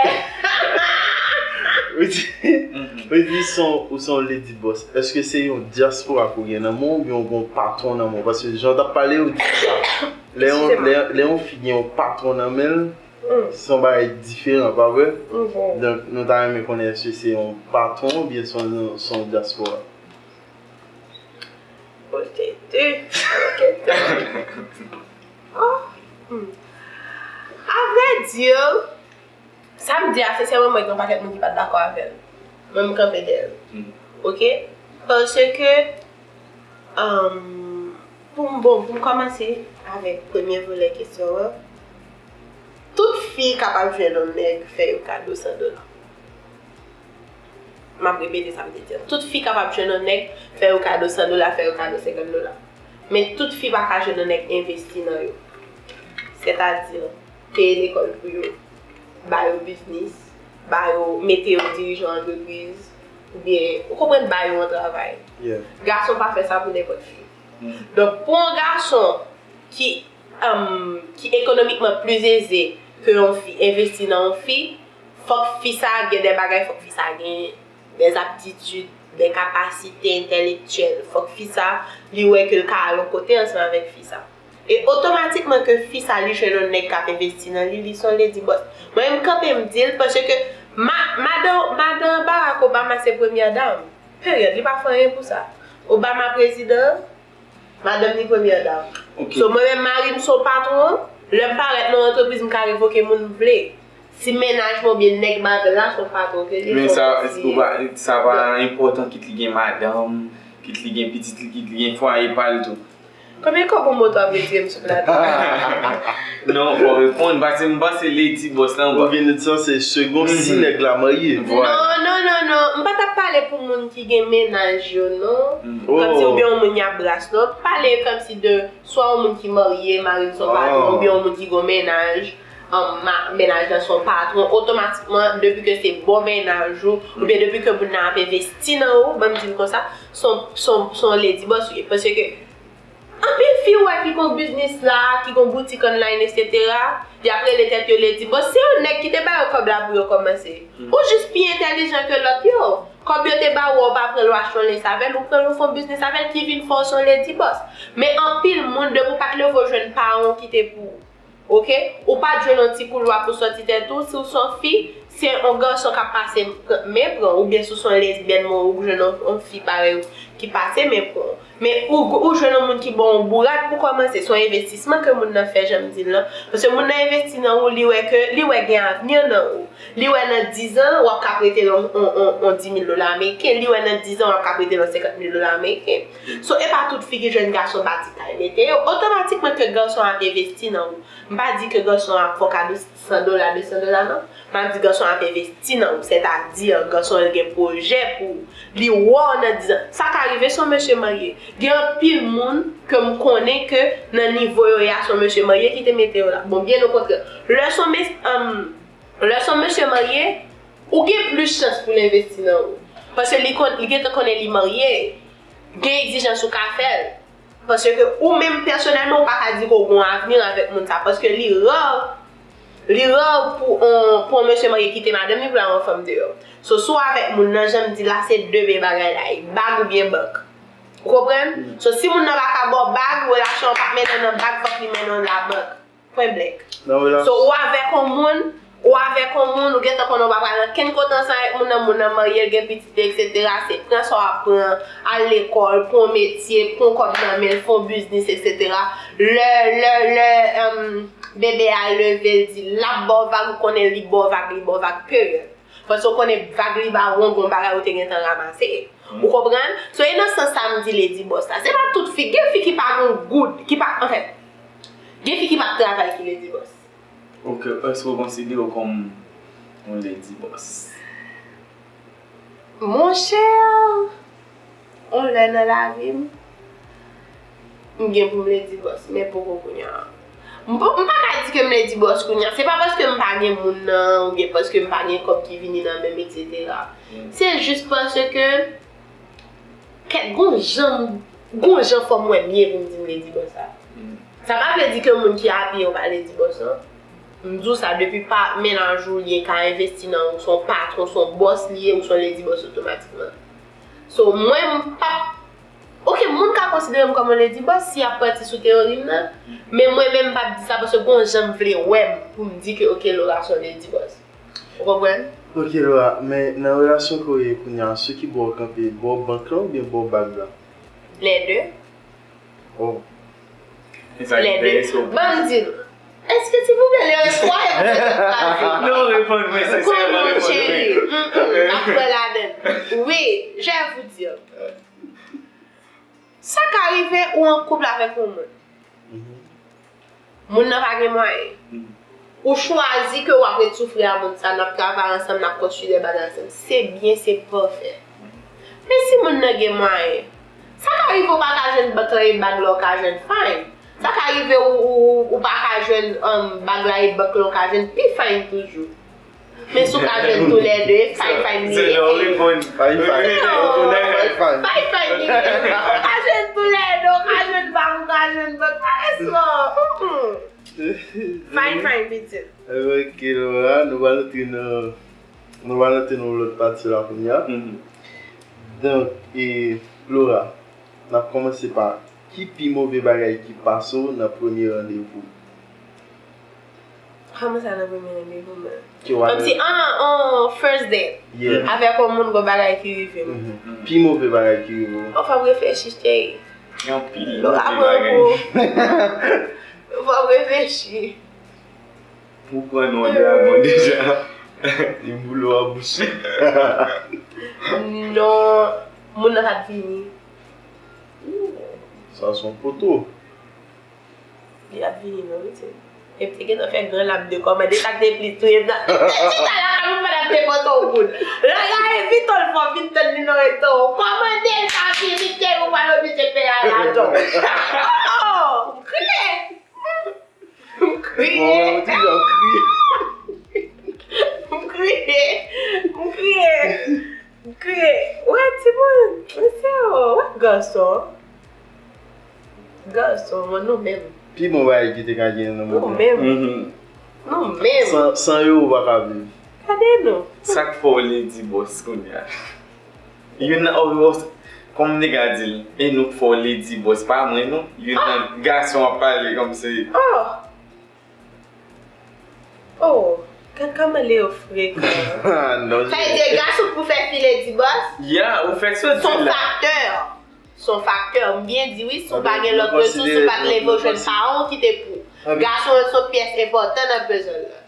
Ou di, ou di se yon, ou se yon Lady Boss. Èske se yon dyaspora ke w gen nan men w, oubyen w gen yon patwon nan men w? Paske jan w t ap pale, ou di sa. Lè yon, lè, lè yon fi gen yon patwon nan men l, se yon bagay diferan, pa vre? Donk, nou ta renmen konnen èske se yon patwon oubyen se yon, se yon dyaspora? Ok. Eh, ok. Oh, hmm. A vrè di, sa m di a, sensèman, mwen gen yon pakèt moun ki pa t dakò avè l. Mwen, m kanpe dèyè l. Ok? Paske, um, pou m, bon, pou m kòmanse avèk premye volè kesyon an, tout fi kapab jwenn yon nèg fè yo kado san dola. M ap repete sa m te di an. Tout fi kapab jwenn yon nèg, fè yo kado san dola, fè yo kado senkant dola. Men tout fi pa ka jwenn yon nèg envesti nan yo. Sètadi, peye lekòl pou yo, ba yo biznis, ba yo, mete yo dirijan antrepriz, oubyen, ou konprann, ba yo yon travay. Gason pa fè sa pou nenpòt fi. Donk, pou yon gason ki, um, ki ekonomikman pli eze ke yon fi envesti nan yon fi, fòk fi sa a gen de bagay, fòk fi sa a gen de aptitid, de kapasite entèlektyèl. Fòk fi sa a, li wè ke l ka al yon kote ansanm avèk fi sa a. E otomatikman ke fi sa a, li jwenn yon nèg k ap envesti nan li, li se yon lady boss. Mwen, m kanpe, m di l, paske ma-, madan, madan Barack Obama se premyè dam. Peryòd, li pa fè anyen pou sa. Obama prezidan, madanm li premyè dam. So, mwen menm, mari m se yon patwon, lè m parèt nan yon antrepriz, m ka revoke moun m vle. Si mennaj mwen oubyen nèg m avè l la, se yon patwon ke li ye, se yon bòs li ye. Sa pa enpòtan, kit li gen madanm, kit li gen pitit li, kit li gen fwaye pa l tou. Konbyen kòb yon moto ap retire m sou plato? Non, fò reponn, paske m panse lady boss lan. Ou vin di sa, se segon si nèg la marye. Non, non, non, non. M pa t ap pale pou moun ki gen mennaj yo, non. Kòmsi oubyen yon moun y ap bras, non. M pale kòmsi de swa yon moun ki marye, mari l se yon patwon, oubyen yon moun ki gen yon mennaj, um, ma-, mennaj lan se yon patwon, otomatikman, depi ke se bon mennaj ou, oubyen depi ke moun nan ap envesti nan ou, ban m di l konsa, se yon, se yon, se yon lady boss ou ye. Paske anpil fi ou wè ki gon biznis la, ki gon boutik online, etsetera, y ap rele tèt yo lady boss. Se yon nèg ki te ba yo kòb la pou yo kòmanse. Ou jis pi entèlijan ke lòt yo. Kòb yo te ba ou, ou pa pran l, ou achte yon lens avè l, ou pran l, ou fè yon biznis avè l, ki vin fè w se yon lady boss. Men anpil moun, depi w pa t leve w jwenn paran w ki te pou ou. Ok? Ou pa t jwenn yon ti koulwa pou sòti tèt ou, si w se yon fi, se yon gason k ap pase men pran w, oubyen si w se yon lesbyèn, men ou jwenn yon, yon fi parèy ou ki pase men pran w. Men ou, ou jwenn yon moun ki ba w yon bourad pou kòmanse, se yon envestisman ke moun nan fè, jan m di l lan. Paske moun nan envesti nan ou, li wè ke, li wè gen avni nan ou. Li wè nan dizan, w ap ka prete l yon, yon, yon, yon dis mil dola ameriken. Li wè nan dizan, w ap ka prete l yon senkant mil dola ameriken. So, e pa tout fi ki jwenn gason bati kay mete yo. Otomatikman ke gason an ap envesti nan ou. M pa di ke gason an ap fè w kado san dola, de san dola, non. M ap di gason an ap envesti nan ou. Sètadi, gason an gen pwojè pou ou. Li wè w nan dizan. Sa ka rive, se yon mesye marye. Gen anpil moun ke m konnen ke nan nivo yo ye a, se yon mesye marye ki te mete yo la. Bon, byen okontrè. Lè se yon mes-, um, Lè se yon mesye marye, ou gen plis chans pou l envesti nan ou. Paske li konn, li gentan konnen li marye. Gen egzijans ou ka fè l. Paske ou menm pèsonèlman, ou pa ka di ke w gen yon avni avèk moun sa. Paske li ra, li ra pou on, pou yon mesye marye kite madanm li pou l al yon fanm deyò. So, si w avèk moun nan, jan m di la, se de men bagay la ye. Bag oubyen bank. Ou konprann? So, si moun nan pa ka ba w bag, relasyon an p ap mennen nan bag, fòk li mennen w nan labank. Pwen blèk. So, ou avèk yon moun, ou avèk yon moun, ou gentan konnen ou pa pral ankenn kote ansanm avèk moun nan, moun nan marye, l gen pitit li, etsetera. Se pran sa w ap pran, al lekòl, pran yon metye, pran kòb nan men l, fè yon biznis, etsetera. Lè, lè, lè, um, bebe a leve, l di l ap ba w vag, ou konnen li ba w vag, li ba w vag, peryòd. Paske w konnen vag li ba w, gon bagay ou te gentan ranmase. Ou konprann? So, e nan sans sa m di lady boss la. Se pa tout fi. Gen fi ki pa gon goud, ki pa, anfèt, gen fi ki p ap travay ki lady boss. Ok, èske w konsidere w kòm yon lady boss? Monchè, yon lè nan lavi m, m gen pou m lady boss, men poko kounye a. M po-, m pa ka di ke m lady boss kounye a. Se pa paske m pa gen moun nan, oubyen paske m pa gen kòb ki vini nan men m, etsetera. Se jis paske kèk gon jan, gon jan fò m wè m ye pou m di m lady boss la. Sa pa vle di ke moun ki apiye w pa lady boss non. M di w sa depi pa mennaj ou li ye ka envesti nan ou, se yon patwon, se yon boss li ye, ou se yon lady boss otomatikman. So, mwen, m p ap, ok, moun ka konsidere m kòm yon lady boss si y ap pati sou teyori m nan, men mwen menm m p ap di sa paske gon jan m vle wè m pou m di ke, ok, Laura se yon lady boss. Ou konprann? Ok, Laura, men nan relasyon ke w ye kounye a, se ki bò w kanpe, bò bank lan oubyen bò bag la? Lè de. Oh. Lè de. Ban m di nou. Èske, silvouplè, lè fwa yo bezwen kwaze? Non, reponn mwen, se Kòman, cheri? Mm-mm, ap pran ladann. Wi, je vous dire. Sa ka rive ou an koup avèk yon moun. Moun nan pa gen mwayen. Ou chwazi ke w ap ret soufri a moun sa, n ap travay ansanm, n ap konstwi de bagay ansanm. Se byen, se pafè. Men si moun nan gen mwayen, sa ka rive ou pa ka jwenn bank lan e bag la ou ka jwenn fine. Sa ka rive ou, ou, ou pa ka jwenn um, bag la e bank lan ou ka jwenn pi fine toujou. Men si w ka jwenn toulède, fine fine li Se ye. lè w reponn. Fine fine. Ou nèk Fine fine. Fine fine li ye. Ou ka jwenn toulède, ou ka jwenn bag, ou ka jwenn bank. Alèz non. Mm-mm. Fine fine pitit. Ok Laura, nou pral antre nan nou pral antre nan lòt pati la kounye a. Donk, e, Laura, n ap kòmanse pa ki pi move bagay ki pase w nan premye randevou? Kòman sa nan premye randevou mwen? Ke w al Kòmsi an an first date. Yeah. Avèk yon moun gon bagay ki rive m. Mhm. Pi move bagay ki rive w? Anfen, m reflechi cheri. Gen anpil Lo move apre bagay. Kou. Fò m reflechi. Ou pran non dragon deja. Li boule w a bouch. Non, moun nan pa t vini. Sa se yon poto. Li ap vini non, wi, se. E m te gentan fè gran lap de kòmande, sa k te plis touye m nan. Ti talè a, moun pa t ap depote w moun. Lè y a envite w, l fò vin tann li nan resto. Kòmande l pa vini, ke ou pral oblije peye a lajan. Oh! M kriye! M kriye! Bon, ou ti jan kriye. M kriye! M kriye! M kriye! Wè, timoun! Mesye yo! Wè, gason! Gason, mwen nou menm. Pi bon bagay ki te ka genyen nan Nou mond lan. menm. Mhm. Nou menm. San, san yo, ou pa ka viv. Gade nou. Sa k fè w ledi bòs kounye a? Youn nan, oh, oh, kòm m te ka di l, e nou k fè w ledi bòs, pa mwen non. Youn nan gason ap pale kòmsi. Oh! Oh! Gad kòman Leo frekan. Ah, non, Sa vle di gason pou fè fi ledi bòs? Ya, ou fèk soti Son la. Faktè. Son faktè. M byen di wi, si w pa gen lòt resous, ou pa t leve w jwenn paran w ki te pou. Gason yo se yon pyès enpòtan nan puzzle la.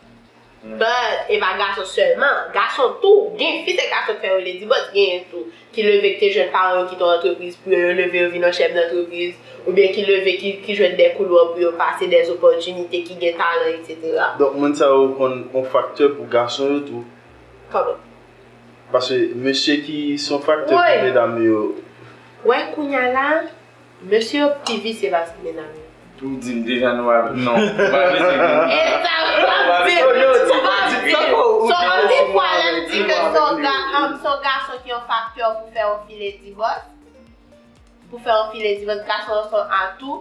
But, e pa gason sèlman. Gason tou. Gen fi se gason k fè yo ledi bòs, genyen tou. Ki leve ki te jwenn paran yo kite yon antrepriz pou yo, yo leve yo vin yon chèf dantrepriz, oubyen ki leve ki, ki jwenn de koulwa pou yo pase, de opòtinite, ki gen talan, etsetera. Donk, moun sa yo konn yon faktè pou gason yo tou. Kòman? Paske mesye ki se yon faktè pou medam yo. Wè, kounye a la, mesye yo pi visye pase medam yo. Ou di m deja nou pa, non, ou pa bezwen di m. E sa, ou pa di, ou pa di. So, anpil fwa, lè m di ke se yon ga-, um, se yon gason ki yon faktè pou fè yon fi ledi bòs, pou fè yon fi ledi bòs, gason an se yon atou,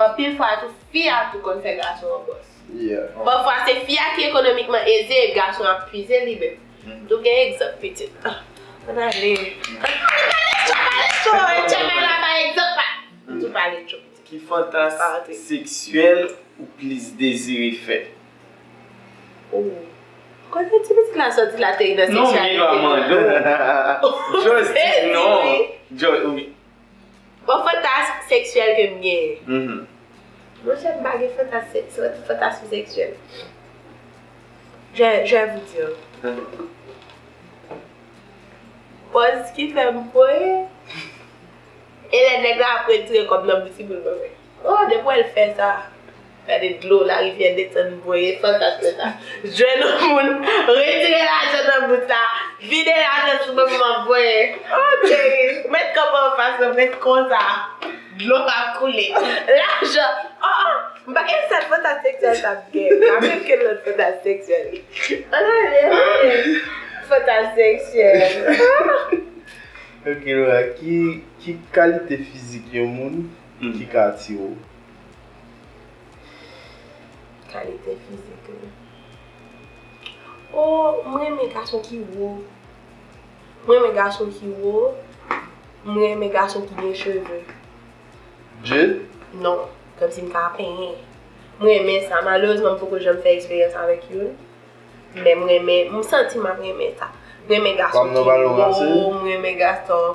anpil fwa tou, fi a tou konn fè gason an bòs. Yeah. Pafwa, se fi a ki ekonomikman eze, e gason ap puize li menm. Nou gen egzanp, pitit. Ah, ann ale. Ann pale cho, pale cho, e tchè la bay egzanp la. Tou pale cho, pitit. Ki fantas seksyèl ou plis dezire fè? Oh. Kote ti pitit la soti la te nan seksyalite? Non, men yo a mande w. Just di non. Just, wi. Bon, fantasm seksyèl ke m genyen. Mhm. Monchè, m pa gen fantas-, fantasm seksyèl. Je, je vais vous dire. Pòz ki fè m voye. E lè nèg la ap retire kòb nan bouch li pou l ban mwen. Oh, depi w wè l fè sa. Gade dlo larivyè desann voye fantasm sa. Jwenn yon moun, retire lajan nan bouch la, vide lajan sou mwen pou m ap voye. Oh, cheri, mèt kanpe anfas mwen, mèt konsa. Dlo ap koule. Lajan. Oh, oh, m pa gen sèl fantasm seksyèl sa m gen. M pa menm gen lòt fantasm seksyèl. Ann ale, ann ale. Fantasm seksyèl. Ok, Laura, ki, ki kalite fizik yon moun ki ka atire w? Kalite fizik li. Oh, mwen renmen gason ki wo. Mwen renmen gason ki wo. Mwen renmen gason ki gen cheve. Dread? Non, kòmsi m ka penyen. Mwen renmen sa. Malerezman, m poko janm fè eksperyans avèk youn. Men m renmen, m santi m ap renmen sa. M renmen gason ki wo, m renmen gason.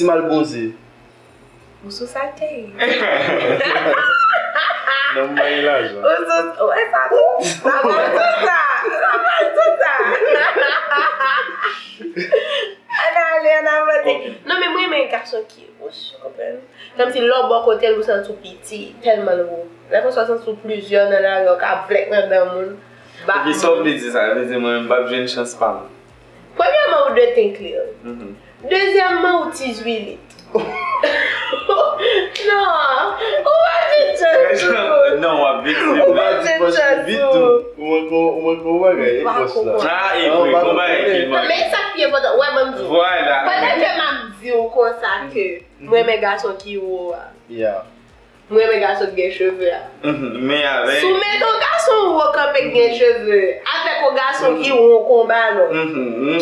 Si m al bwonze. Ou sou sa, Terry? Non, m pa gen lajan. Ou sou, ou wè sa tou? Sa pa tou sa. Sa pa tou sa. Ann ale, ann avanse. Non, men mwen renmen gason ki wouch, ou konprann? Kòmsi lè w bò kote l, ou santi w piti, tèlman l wo. Lè konsa w santi w plizyè nan lari, w ka vlèk nan dan moun. Ba- Epi sa w vle di sa? Vle di mwen menm m p ap jwenn chans pa m. Premyèman, ou dwe think clear. Dezyèmman, ou ti zwilit. Non, ou pa jwenn chans tou. Non, w ap vekse. Ou pa jwenn chans tou. Ou manke yon bagay, e bòs la. Ah, e vre, gon bagay ki manke. Men sa ki enpòtan, wè, ban m di w. Vwala. Pandan ke m ap di w konsa ke m renmen gason ki wo a. Yeah. M renmen gason ki gen cheve a. Mhm, men avèk. Si w mete yon gason wo kanpe ki gen cheve, avèk yon gason ki wo kon balon,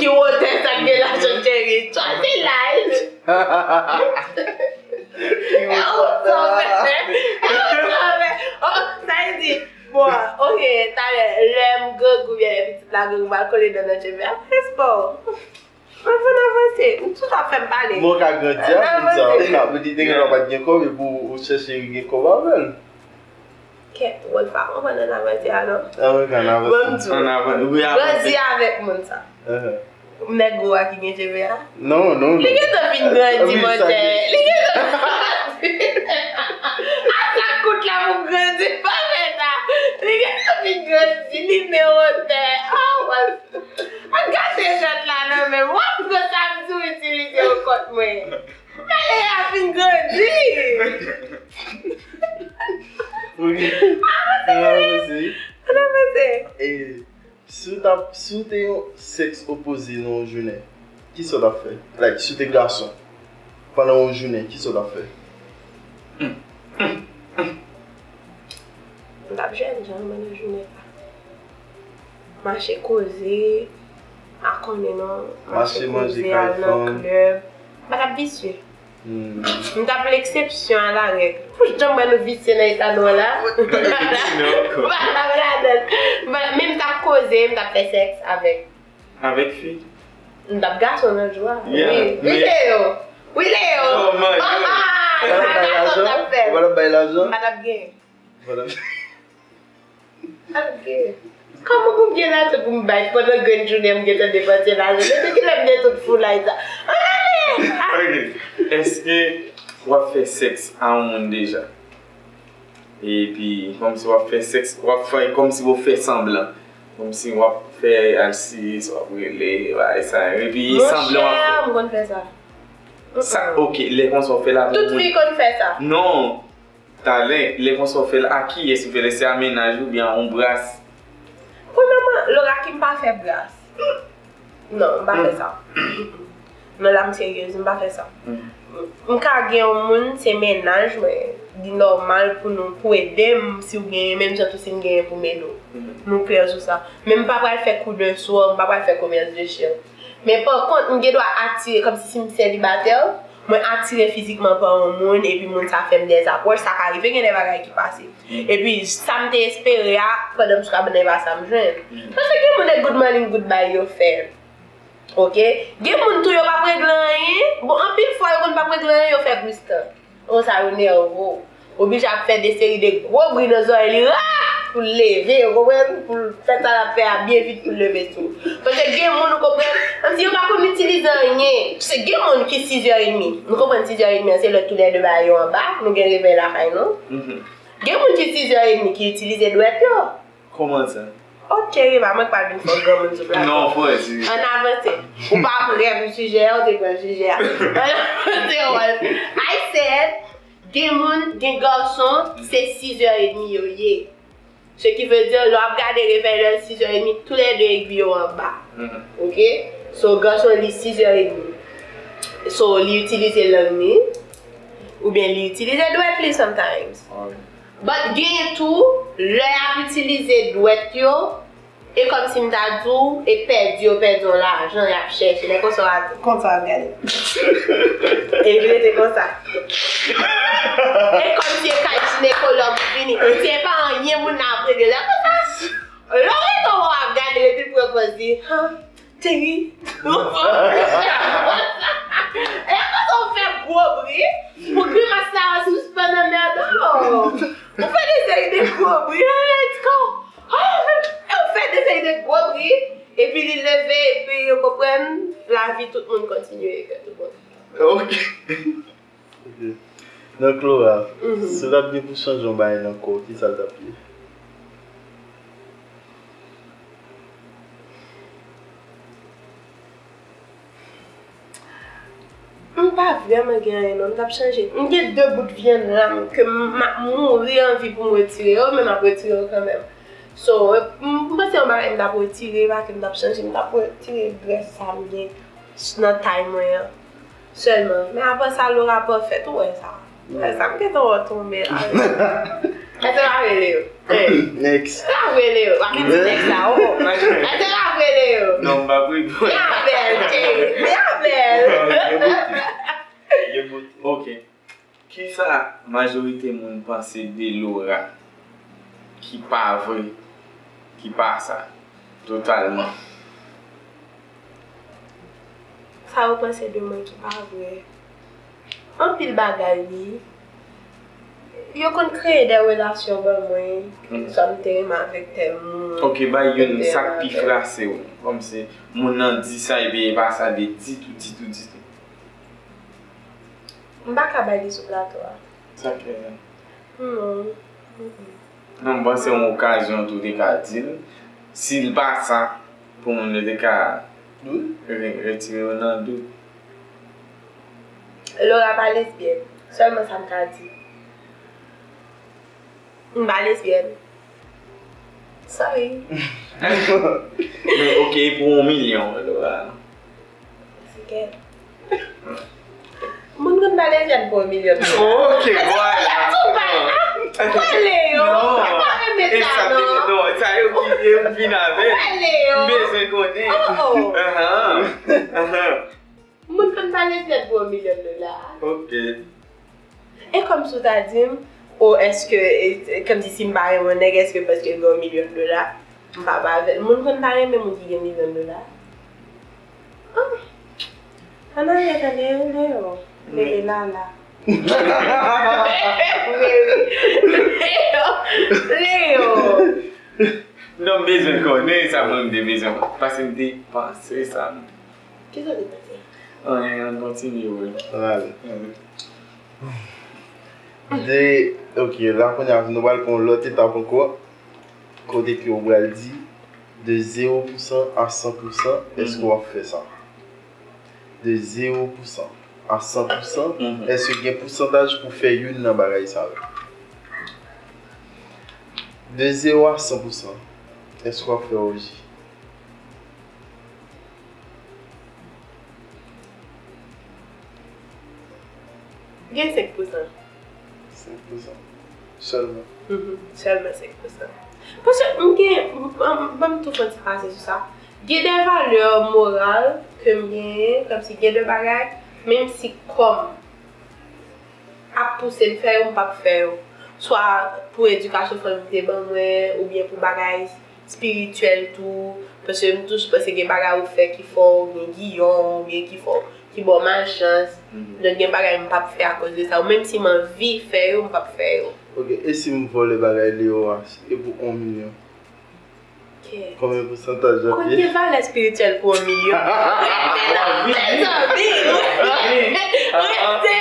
ki wotè sa k gen lajan Terry, chwazi laj. E w sa w fè? E w sa w fè? Oh, sa vle di, bon, ok, talè, lè m grangou oubyen lè pitit la grangou, m al kole dan nan cheve a, fè spò. Ann avanse, ann avanse. M tout ap fè m pale. Bon, w ka grandi a moun sa, w ka, li te gen lè w pa t gen kòb, epi w chèche gen kòb avè l. Kèt, Wolf pa konprann ann avanse a non. Ah, wi, ann avanse. Bon, m di w. Ann avan-, wi, avanse. Grandi avèk moun sa. Uh-huh. Nèg gwo a ki gen cheve a. Non, non, non. Li gentan fin grandi, Wi, sa mantè. gen- Li gentan fin grandi. A sa kout la pou grandi, pa fè sa. Li gentan fin grandi, li men wotè. Ah, mwen. An gade jèt la nan men m. W ap pran sa m di w itilize yo kont mwen. Ale a fin grandi. Ok. Ann avanse. Ann avanse. E si w t ap, si w te yon sèks opoze nan yon jounen, kisa w t ap fè? Like, si w te gason, pandan yon jounen, kisa w t ap fè? M t ap jèn jan pandan jounen sa. Mache koze, pa konnen non. Mache manje, Koze, al nan kay fanm. Klèb. M pa t ap visye. Hmm. M t ap leksepsyon a la règ. Pou jan mwen nou visye nan eta nou an la. M pa t ap ladan l. M pa t ap, men m t ap koze, m t ap fè sèks avèk. Avèk fi? M t ap gason nan jou a. Yeah, Wi. Wi, men- Leo. Wi, Leo. Oh my God. Ah, ah, Ou pa t ap bay gason lajan? t ap fè. Ou pa t ap bay lajan? M pa t ap gen. Ou pa t ap Ok. Kòman pou m gen lajan pou m bay pandan grenn jounen m gentan depanse lajan? Depi kilè m gen tout foulay sa? Ann ale! Ah! Ok. Èske w ap fè sèks a yon moun deja? Epi, kòmsi w ap fè sèks, w ap fè kòmsi w fè sanblan. Kòmsi w ap fè al sis, w ap rele, bagay sa. Epi, sanblan w ap fè. Monchè, m konn fè sa. Sa, ok, lè konsa w fè l avèk Tout fi konn fè sa. Non. Talè, lè konsa w fè l a kiyès ou fè l? Èske a mennaj ou oubyen a yon bras? Premyèman, lora ki m pa fè bras. Non, m pa fè sa. Non, la m seryez, m pa fè sa. M ka gen yon moun, se mennaj mwen, li nòmal pou nou, pou ede m, si w genyen, menm jan tou si m genyen pou m ede w. Nou klè sou sa. Men m pa pral fè kou de sò, m pa pral fè komès de chen. Men pa kont, m gen dwa atire, kòmsi si m selibatè, mwen atire fizikman pa yon moun, epi moun sa fè m dèzapwòch, sa ka rive gen de bagay ki pase. Epi, sa m te espere a, pandan m sou kabann nan, e pa sa m jwenn. Paske gen moun e good morning, good bye yo fè. Ok? Gen moun tou yo p ap regle anyen. Bon, anpil fwa yo konn p ap regle anyen, yo fè plis tan. Konsa yo nève w. Oblije ap fè de seri de gwo bri nan zòrèy li, ra! Pou l leve, ou konprann? Pou l fè sa l ap fè a byen vit pou l leve sou. Paske gen moun, ou konprann? Kòmsi yo pa konn itilize anyen. Paske gen moun ki sizè edmi. Nou konprann sizè edmi an, se lè toulède bagay yo anba, nou gen revèy lakay nou. Gen moun ki sizè edmi ki itilize dwèt yo. Kòman sa? Ok, Rema, mwen k pa vin fè w granmoun sou platfòm. Non, frè, si. Ann avanse. Ou pa prè pou sijè a, ou te pran sijè a. Ann avanse, Rolf. I said, gen moun, gen gason, se sizè edmi yo ye. Ce qui veut dire, lè w ap gade revèy lè l sizè edmi, toulède egwi yo anba. Ok? So, gason li sizè edmi. So, li itilize lang li, oubyen li itilize dwèt li sometimes. But gen tou, lè y ap itilize dwèt yo, E kòmsi m ta di w, e pèdi yo pèdi yon lajan y ap chèche, lè konsa w a di. Konsa w ap gade. E li rete konsa. E kòmsi e kay jinekològ ou vini, kòmsi e pa anyen moun nan ap regle lè konsa. Lè w rete w ap gade epi l pran pòz li, han, Teri. Lè konsa w fè gwo bri, pou grimas la sispann anmède w. Ou fè de seri de gwo bri, an rèd kò. Ah, ou fè de seri de gwo bri, epi li leve, epi yo konprann, lavi tout moun kontinye, ke tout moun. Ok. Ok. Donk, Laura, si w t ap gen pou chanje yon bagay nan kò w, kisa l t ap ye? M pa vrèman gen anyen non m t ap chanje. M gen de bout vyann la m ke m ap mouri anvi pou m retire yo, men m ap retire yo kanmenm. So, m, m panse yon bagay m t ap retire, pa ke m t ap chanje, m t ap retire grès sa m gen nan tay mwen an. Sèlman. Men apre sa, Laura pafèt, ou wè sa. Ou wè sa, m gentan wè w tonbe la. Èske w ap rele yo? Hey. Next. L ap rele yo. W ap di next la, oh. Èske l ap rele yo? Non, m p ap reponn. Li avè l, Jay. Li avè l. Non, gen bote. Gen bote. Ok. Kisa majorite moun panse de Laura ki pa vre, ki pa sa, totalman? Sa yo panse de mwen ki pa vre. Anpil bagay, wi. Yo konn kreye de relasyon ban mwen. Swa m te renmen avèk tèl moun. Ok, bay youn, sa k pi frase w. Kòmsi moun nan di sa, epi e pa sa l ye ditou, ditou, ditou. M pa ka bay li sou plato a. Sa k fè sa? Non. Mm-mm. Non, m panse yon okazyon tou te ka di l. Si l pa sa, pou moun yo te ka re- retire yo nan dout. Laura pa lesbyèn. Sèlman sa m ka di. M pa lesbyèn. Sorry. Men, ok, pou yon milyon, Laura. Sikèt. Moun konn pa lesbyèn pou yon milyon dola. Ok, vwala. Pale yo. Non. M pa renmen sa, non. Non, sa yo ki yo vin avè. Pale yo. M bezwen konnen. Oh, oh. Ahan. Ahan. Moun konn pa lesbyèn pou yon milyon dola. Ok. E kòmsi w ta di m, o èske, e, kòmsi si m pa renmen yon nèg, èske paske l gen yon milyon dola, m pa ba avè l? Moun konn pa renmen moun ki gen milyon dola. Ah. Ann ale tande, Leo. Leo, Leo. Leo. Non, m bezwen konnen sa mwen m te bezwen konnen. Paske m te panse sa. Kisa w te panse? Anyen, ann kontinye, wi. Ann ale. Ann. De, ok, la kounye a, nou pral pran yon lòt etap ankò. Kote ke w pral di, de zewo pou san a san pou san, èske w ap fè sa? De zewo pou san a san pou san, èske gen pousantaj pou fè youn nan bagay sa yo? De zewo a san pou san, èske w ap fè òji? Gen senk pou san. Senk pou san. Sèlman. Mhm, sèlman senk pou san. Paske m gen, m, m, ban m tou fè yon ti pase sou sa. Gen de valè moral ke m genyen, kòmsi gen de bagay, menm si kò m ap pouse m fè yo, m p ap fè yo. Swa pou edikasyon fanmi te ban mwen, oubyen pou bagay espirityèl tou, paske m toujou panse gen bagay ou fè ki fè w gen giyon, oubyen ki fè w, ki ba w malchans. Donk, gen bagay m p ap fè akoz de sa, ou menm si m anvi fè yo, m p ap fè yo. Ok, e si m vòlè bagay Leo a, e pou yon milyon? Ok. Konbyen pousantaj l ap ye? Kote valè espirityèl pou yon milyon? Rete la, mezanmi. Rete.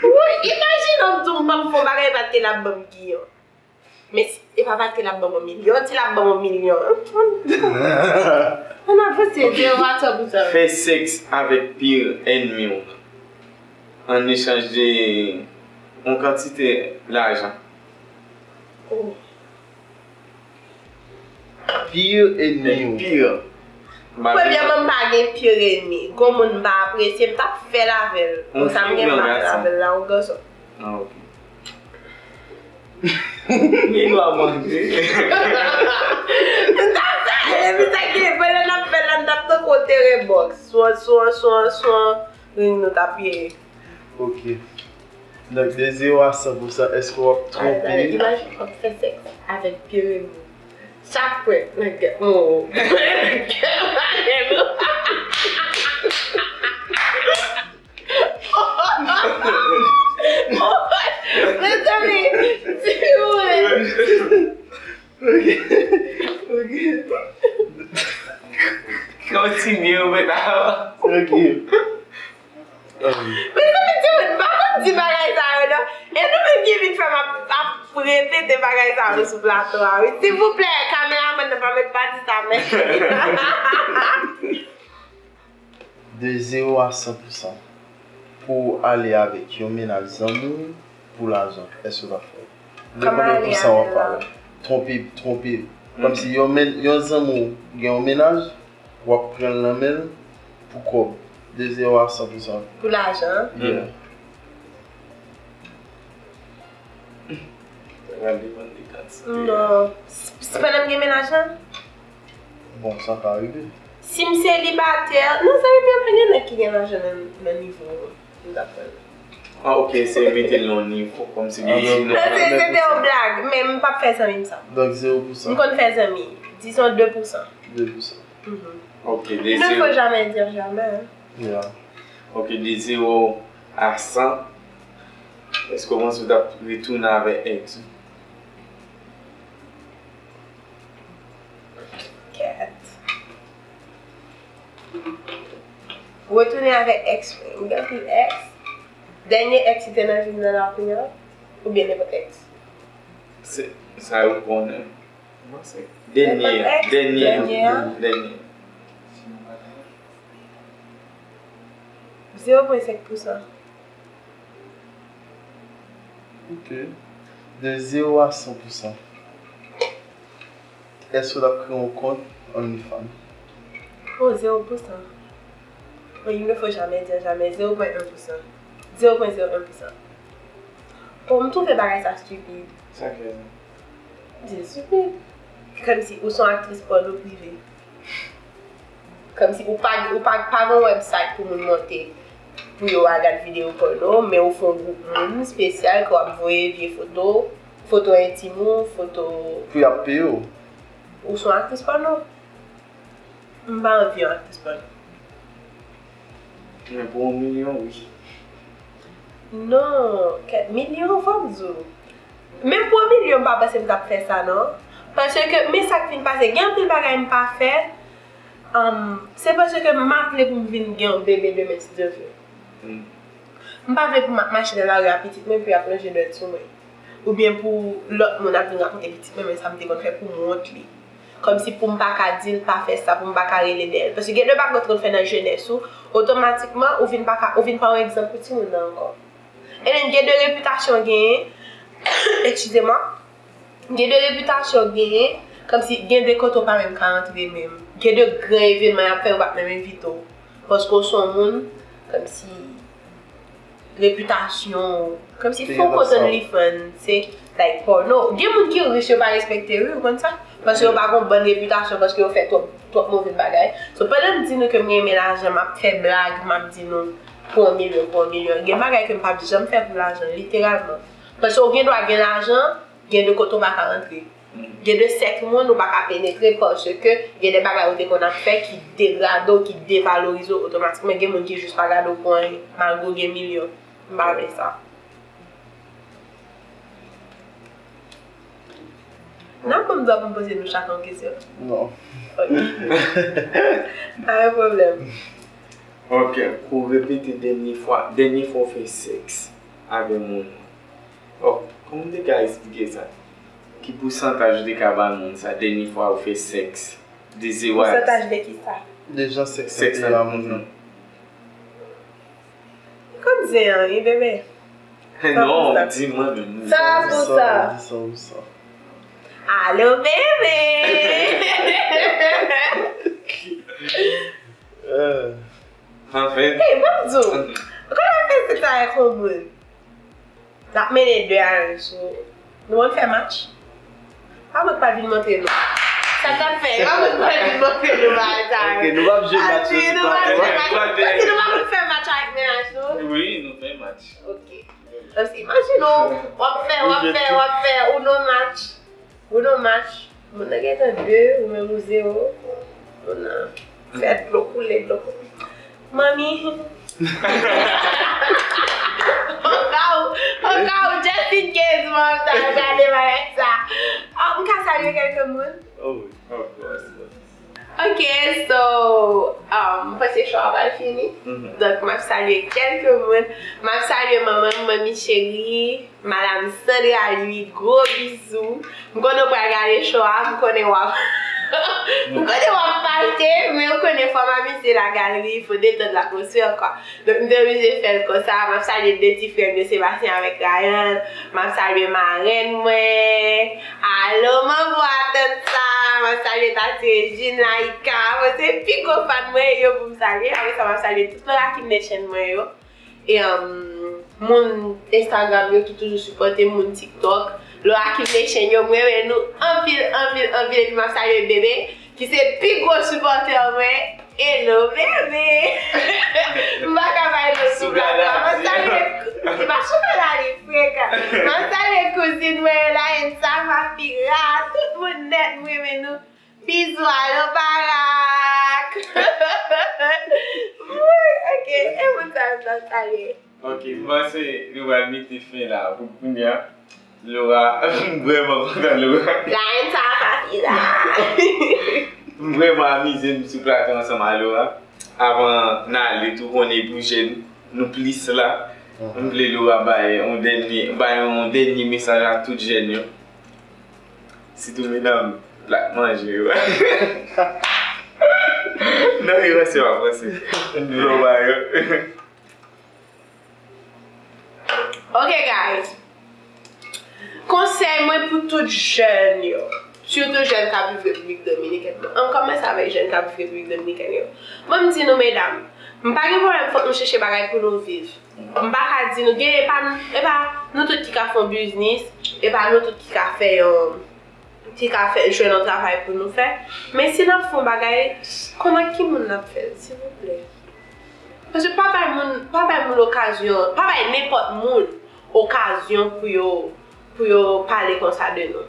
Wi, imajine w di w m p ap fè yon bagay paske l ap ban m giyon. Men si, e pa paske l ap ban m yon milyon, si l ap ban m yon milyon. Ann avanse, ok. Fè sèks avèk pire ènmi w an echanj de yon kantite lajan. Oh. Pire ènmi w. Pire. Premyèman, m pa gen pire ènmi. Gon moun m pa apresye, m t ap fè l avè l. Konsa m gen m pa fè l avè l la, yon gason. Ah, ok. Milwa mande. M t ap sa, epi sa ki pandan n ap fè l la, m t ap tankou teren bòks. Swan, swan, swan, swan. Ring nou t ap ye. Ok. Donk, de zewo a san pou san, èske w ap twonpe? Imajine w ap fè sèks avèk pye moun. Chak pwen nan gèt mwen. Mezanmi, si mwen. Ok. Ok. Kontinye, ou mèt avanse. Ok. Mezanmi, timoun, m pa konn di bagay sa yo, non. E nou menm ki vin fè m ap, ap repete bagay sa yo sou plato a, wi. Silvouplè, kameramann nan pa met pati sa, mèsi. De zewo a san pou san. Pou w ale avèk yon mennaj zanmi w pou lajan, èske w t ap fè l? Depann de pou san w ap pale. Twonpe, twonpe. Kòmsi yon men, yon zanmi w gen yon mennaj, w ap pran l nan men l pou kòb. De zewo a san pou san. Pou lajan? Yeah. Sa pral depann de kantite. Non. S-, s-, pandan m gen mennaj lan? Bon, sa ka rive. Si m selibatè, non, sa vle di pa gen nèg ki gen lajan nan, nan nivo m t ap pran. Ah, ok, se mete l nan nivo, kòmsi gen ti non. Non, se, se te yon blag, men m p ap fè zanmi m sa. Donk, zewo pou san. M konn fè zanmi, dizon de pou san. De pou san. Mhm. Ok, de zewo. Il ne faut jamais dire jamais, hein. Yeah. Ok, de zewo a san, èske w panse w t ap retounen avèk èks ou? Kèt. Retounen avèk èks mwen. M gen anpil èks. Dènye èks ki te nan vi m nan la kounye a, oubyen nenpòt èks? Se sa yo konnen. Mwen se dènye an, dènye an, dènye an. Zewo pwen senk pou san. Ok. De zewo a san pou san. Èske w t ap kreye yon kont OnlyFans? Oh, zewo pou san. Oh, il ne faut jamais dire jamais. Zewo pwen en pou san. Zewo pwen zewo en pou san. Oh, m twouve bagay sa stupid. Sa k fè sa? Di stupid. Kòmsi ou se yon aktris pòno prive. Kòmsi ou pa, ou pa, pa gen website pou moun monte, pou yo al gad videyo pòno, men ou fè yon gwoup moun espesyal ke w ap voye vye foto, foto entim ou, foto. Pou y ap peye w? Ou se yon aktris pòno? M pa anvi yon aktris pòno. Men pou yon milyon, wi. Non, kèt milyon, fò m di w. Menm pou yon milyon, m pa panse m t ap fè sa, non. Paske, men sa k fin pase, gen anpil bagay m pa fè, um, se paske m ap vle pou m vin gen yon bebe demen, si Dye vle. Mm. M pa vle pou m ap mache nan lari a pitit mwen, pou y ap lonje dwèt sou mwen. Oubyen pou lòt moun ap vin rakonte pitit mwen, men sa m te konn fè pou m wont li. Kòmsi pou m pa ka di l pa fè sa, pou m pa ka rele dèyè l. Paske gen de bagay ou te konn fè nan jenès ou, otomatikman, ou vin pa ka, ou vin pa yon egzanp pou timoun nan ankò. And then, gen de repitasyon w genyen, eskize mwa, gen de repitasyon w genyen, kòmsi gen de kote w pa menm ka rantre menm. Gen de gran evènman y ap fè, yo p ap menm envite w. Paske w se yon moun, kòmsi repitasyon w. Kòmsi fò w konn OnlyFans, se, like, pòno. Gen moun ki rich, yo pa respekte, wi, ou konn sa? Paske yo pa gon bòn repitasyon, paske yo fè twòp, twòp move bagay. So, pandan m di nou ke m renmen lajan, m ap fè blag, m ap di nou, pou yon milyon, pou yon milyon. Gen bagay ke m p ap janm fè pou lajan, literalman. Paske ou gen dwa gen lajan, gen de kote ou pa ka rantre. Gen de sèk moun ou pa ka penetre paske gen de bagay ou te konn ap fè ki degrade w, ki devalorize w otomatikman. Gen moun ki jis pa gade w pou anyen, malgre w gen milyon. M pa vle sa. N ap ban m dwa pou m poze nou chak yon kesyon? Non. Ok. Pa gen pwoblèm. Ok, pou repete dènye fwa, dènye fwa w fè sèks avè moun. Oh, kòman m te ka eksplike sa? Ki pousantaj ou te ka bay moun sa, dènye fwa ou fè sèks? De zewo a dis. Pousantaj de ki sa? De jan sèks lan te ye a moun nan. Konn zen an, wi, bebe. Non, di mwen menm. San pou san. San pou san. Alo, bebe! Anfen. Hey, ban m di w. Ou konn ap fè sèks avèk yon moun. L ap mennen de a en sou. Nou konn fè match? Pa mwen k pral vin montre nou. Sa k ap fè? E pa mwen k pral vin montre nou bagay sa yo. Ok, nou p ap jwe match nan ti plato a. Paske nou pa konn fè match avèk mennaj nou. Wi, nou fè match. Ok. Paske imajine w, w ap fè, w ap fè, w ap fè, ou nan match. Ou nan match. Moun nan gentan de, ou menm ou zewo. Ou nan fè dlo koule, dlo koule. Manmi. Oka ou, oka ou, just in case, mwen ta gade bagay sa. Ah, m ka salye kèlke moun? Oh, wi. Of course. Ok, so, um, m panse show a pral fini. Donk, m ap salye kèlke moun. M ap salye manman m, manmi cheri. Madam Sandra Louis, gwo bizou. M konnen w pral gade show a, m konnen w ap m konnen w ap fache, men w konnen fò m amize la galri, fò detann latmosfè kwa. Donk m te oblije fè l konsa. M ap salye de ti frè m yo, Sebastien avèk Ryan. M ap salye marenn mwen. Alo manbo a tant sa. M ap salye Tati Regine, Laïka. Mwen se pi gwo fan mwen yo pou m salye. Apre sa m ap salye tout Laura Kim Nation mwen yo. E, um, moun Instagram yo ki toujou sipòte m, moun TikTok. Laura Kim Nation yo, mwen renmen nou anpil, anpil, anpil. Epi m ap salye Bebe, ki se pi gwo sipòtè mwen. Hello, Bebe! M pa ka bay lòt sou blak la. M ap salye, se pa sou blak la, li frekan. M ap salye kouzin mwen, Laensa, Mafira, tout moun nèt, m renmen nou. Bizou, alo Barak! Woy, ok, e moun sa yo m t ap salye. Ok, m panse nou pral mete fen la pou kounye a. Laura, m vrèman kontan, Laura. Laensa, Mafira! M vrèman amize m sou plato ansanm a Laura. Avan n ale tou, konnen pou jèn nou plis la. M vle Laura bay yon dènye, bay yon dènye mesaj a tout jèn yo. Sitou medam la k manje yo. Non, yo ranse, yo ap ranse. Yo ba yo. Ok, guys. Konsèy mwen pou tout jèn yo. Sitou jèn k ap viv Repiblik Dominikèn. An kòmanse avèk jèn k ap viv Repiblik Dominikèn yo. Bon, m di nou, medam, m pa gen pwoblèm, fòk nou chèche bagay pou nou viv. M pa ka di nou gen, e pa, e pa nou tout ki ka fè yon biznis, e pa nou tout ki ka fè yon, ki ka fè, jwenn yon travay pou nou fè. Men si n ap fè yon bagay, konn ak ki moun n ap fè l, silvouplè. Paske pa bay moun, pa bay moun okazyon, pa bay nenpòt moun okazyon pou yo, pou yo pale konsa de nou.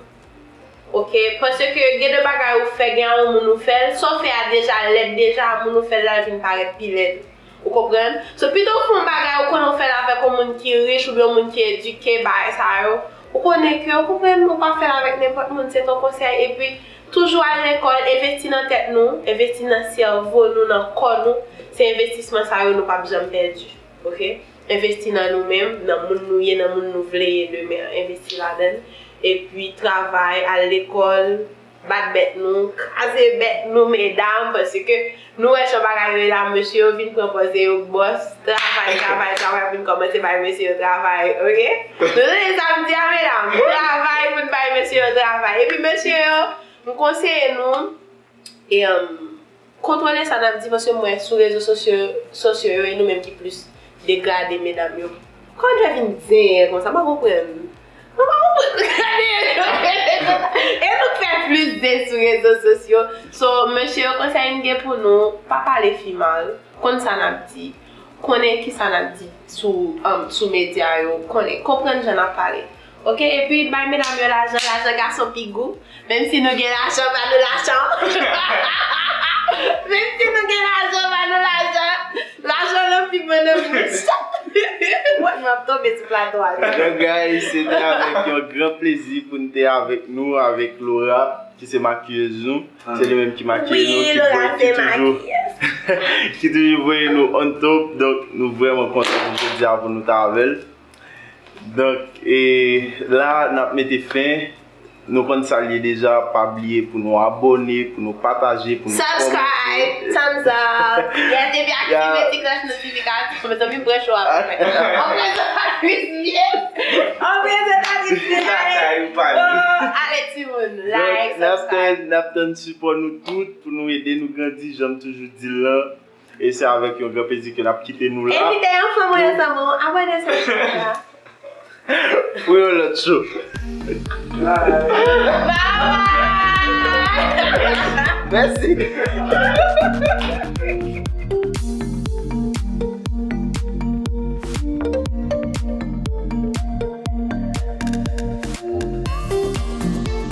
Ok, paske gen de bagay ou fè, gen a yon moun ou fè l, sa w fè a deja lèd deja, a moun ou fè l la vin parèt pi lèd. Ou konprann? So, pito w fè yon bagay ou konnen w fè l avèk yon moun ki rich oubyen yon moun ki edike, bagay sa yo, ou konnen ke, ou konprann, ou pa fè l avèk nenpòt moun, se t on konsèy. Epi, toujou al lekòl, envesti nan tèt nou, envesti nan sèvo nou, nan kò nou, se envestisman sa yo nou p ap janm pèdi. Ok? Envesti nan nou menm, nan moun nou ye, nan moun nou vle ye demen an. Envesti ladan l. Epi travay, al lekòl, bat bèt nou, kraze bèt nou, medam, paske nou wè jan bagay yo ye la, mesye yo vin pran pòz yo bòs, travay, travay, travay, vin kòmanse bay mesye yo travay, ok? Nou tande sa m di a, medam? Travay pou n bay mesye yo travay. Epi mesye yo, m konseye nou, E, um, kontwole sa n ap di, paske m wè sou rezo sosyo, sosyo yo, e nou menm ki plis degrade, medam yo. Kòman n fè vin zen konsa? M pa konprann. M pa konprann. E nou k fè plis zen sou rezo sosyo. So, mesye yo, konsèy m gen pou nou, pa pale fi mal. Konn sa n ap di. Konnen kisa n ap di sou, um, sou medya yo. Konnen, konprann jan n ap pale. Ok, epi bay medam yo lajan, lajan gason pi gou. Menm si nou gen lajan, ba nou lajan. Menm si nou gen lajan, ba nou lajan. Lajan lan pi bon nan bouch. Mwen, m ap tonbe sou plato a. Donk, guys, se te avèk yon gran plezi pou n te avèk nou, avèk Laura, ki se makiyèz nou. Se li menm ki makiye nou, ki voye, ki toujou, ki toujou voye nou on top. Donk, nou vrèman kontan pou jodi a pou nou ta avè l. Donk, e, la, n ap mete fen. Nou konn sa l ye deja. Pa bliye pou nou abòne, pou nou pataje, pou nou kòmante. Subscribe, thumbs up. Yes, epi aktive ti klòch notifikatif. Mezanmi, m pran cho a pou mwen. On prezantatris vye. On prezantatris vye. Ale. Oh, ale, timoun. Like, subscribe. Donk, n ap tann, n ap tann sipò nou tout pou nou ede nou grandi, jan m toujou di l lan. E se avèk yon gran plezi ke n ap kite nou la. Envite yon fanm ou ansanm ou abòne sou chanèl la. Pou yon lòt jou. Bye bye. Mèsi.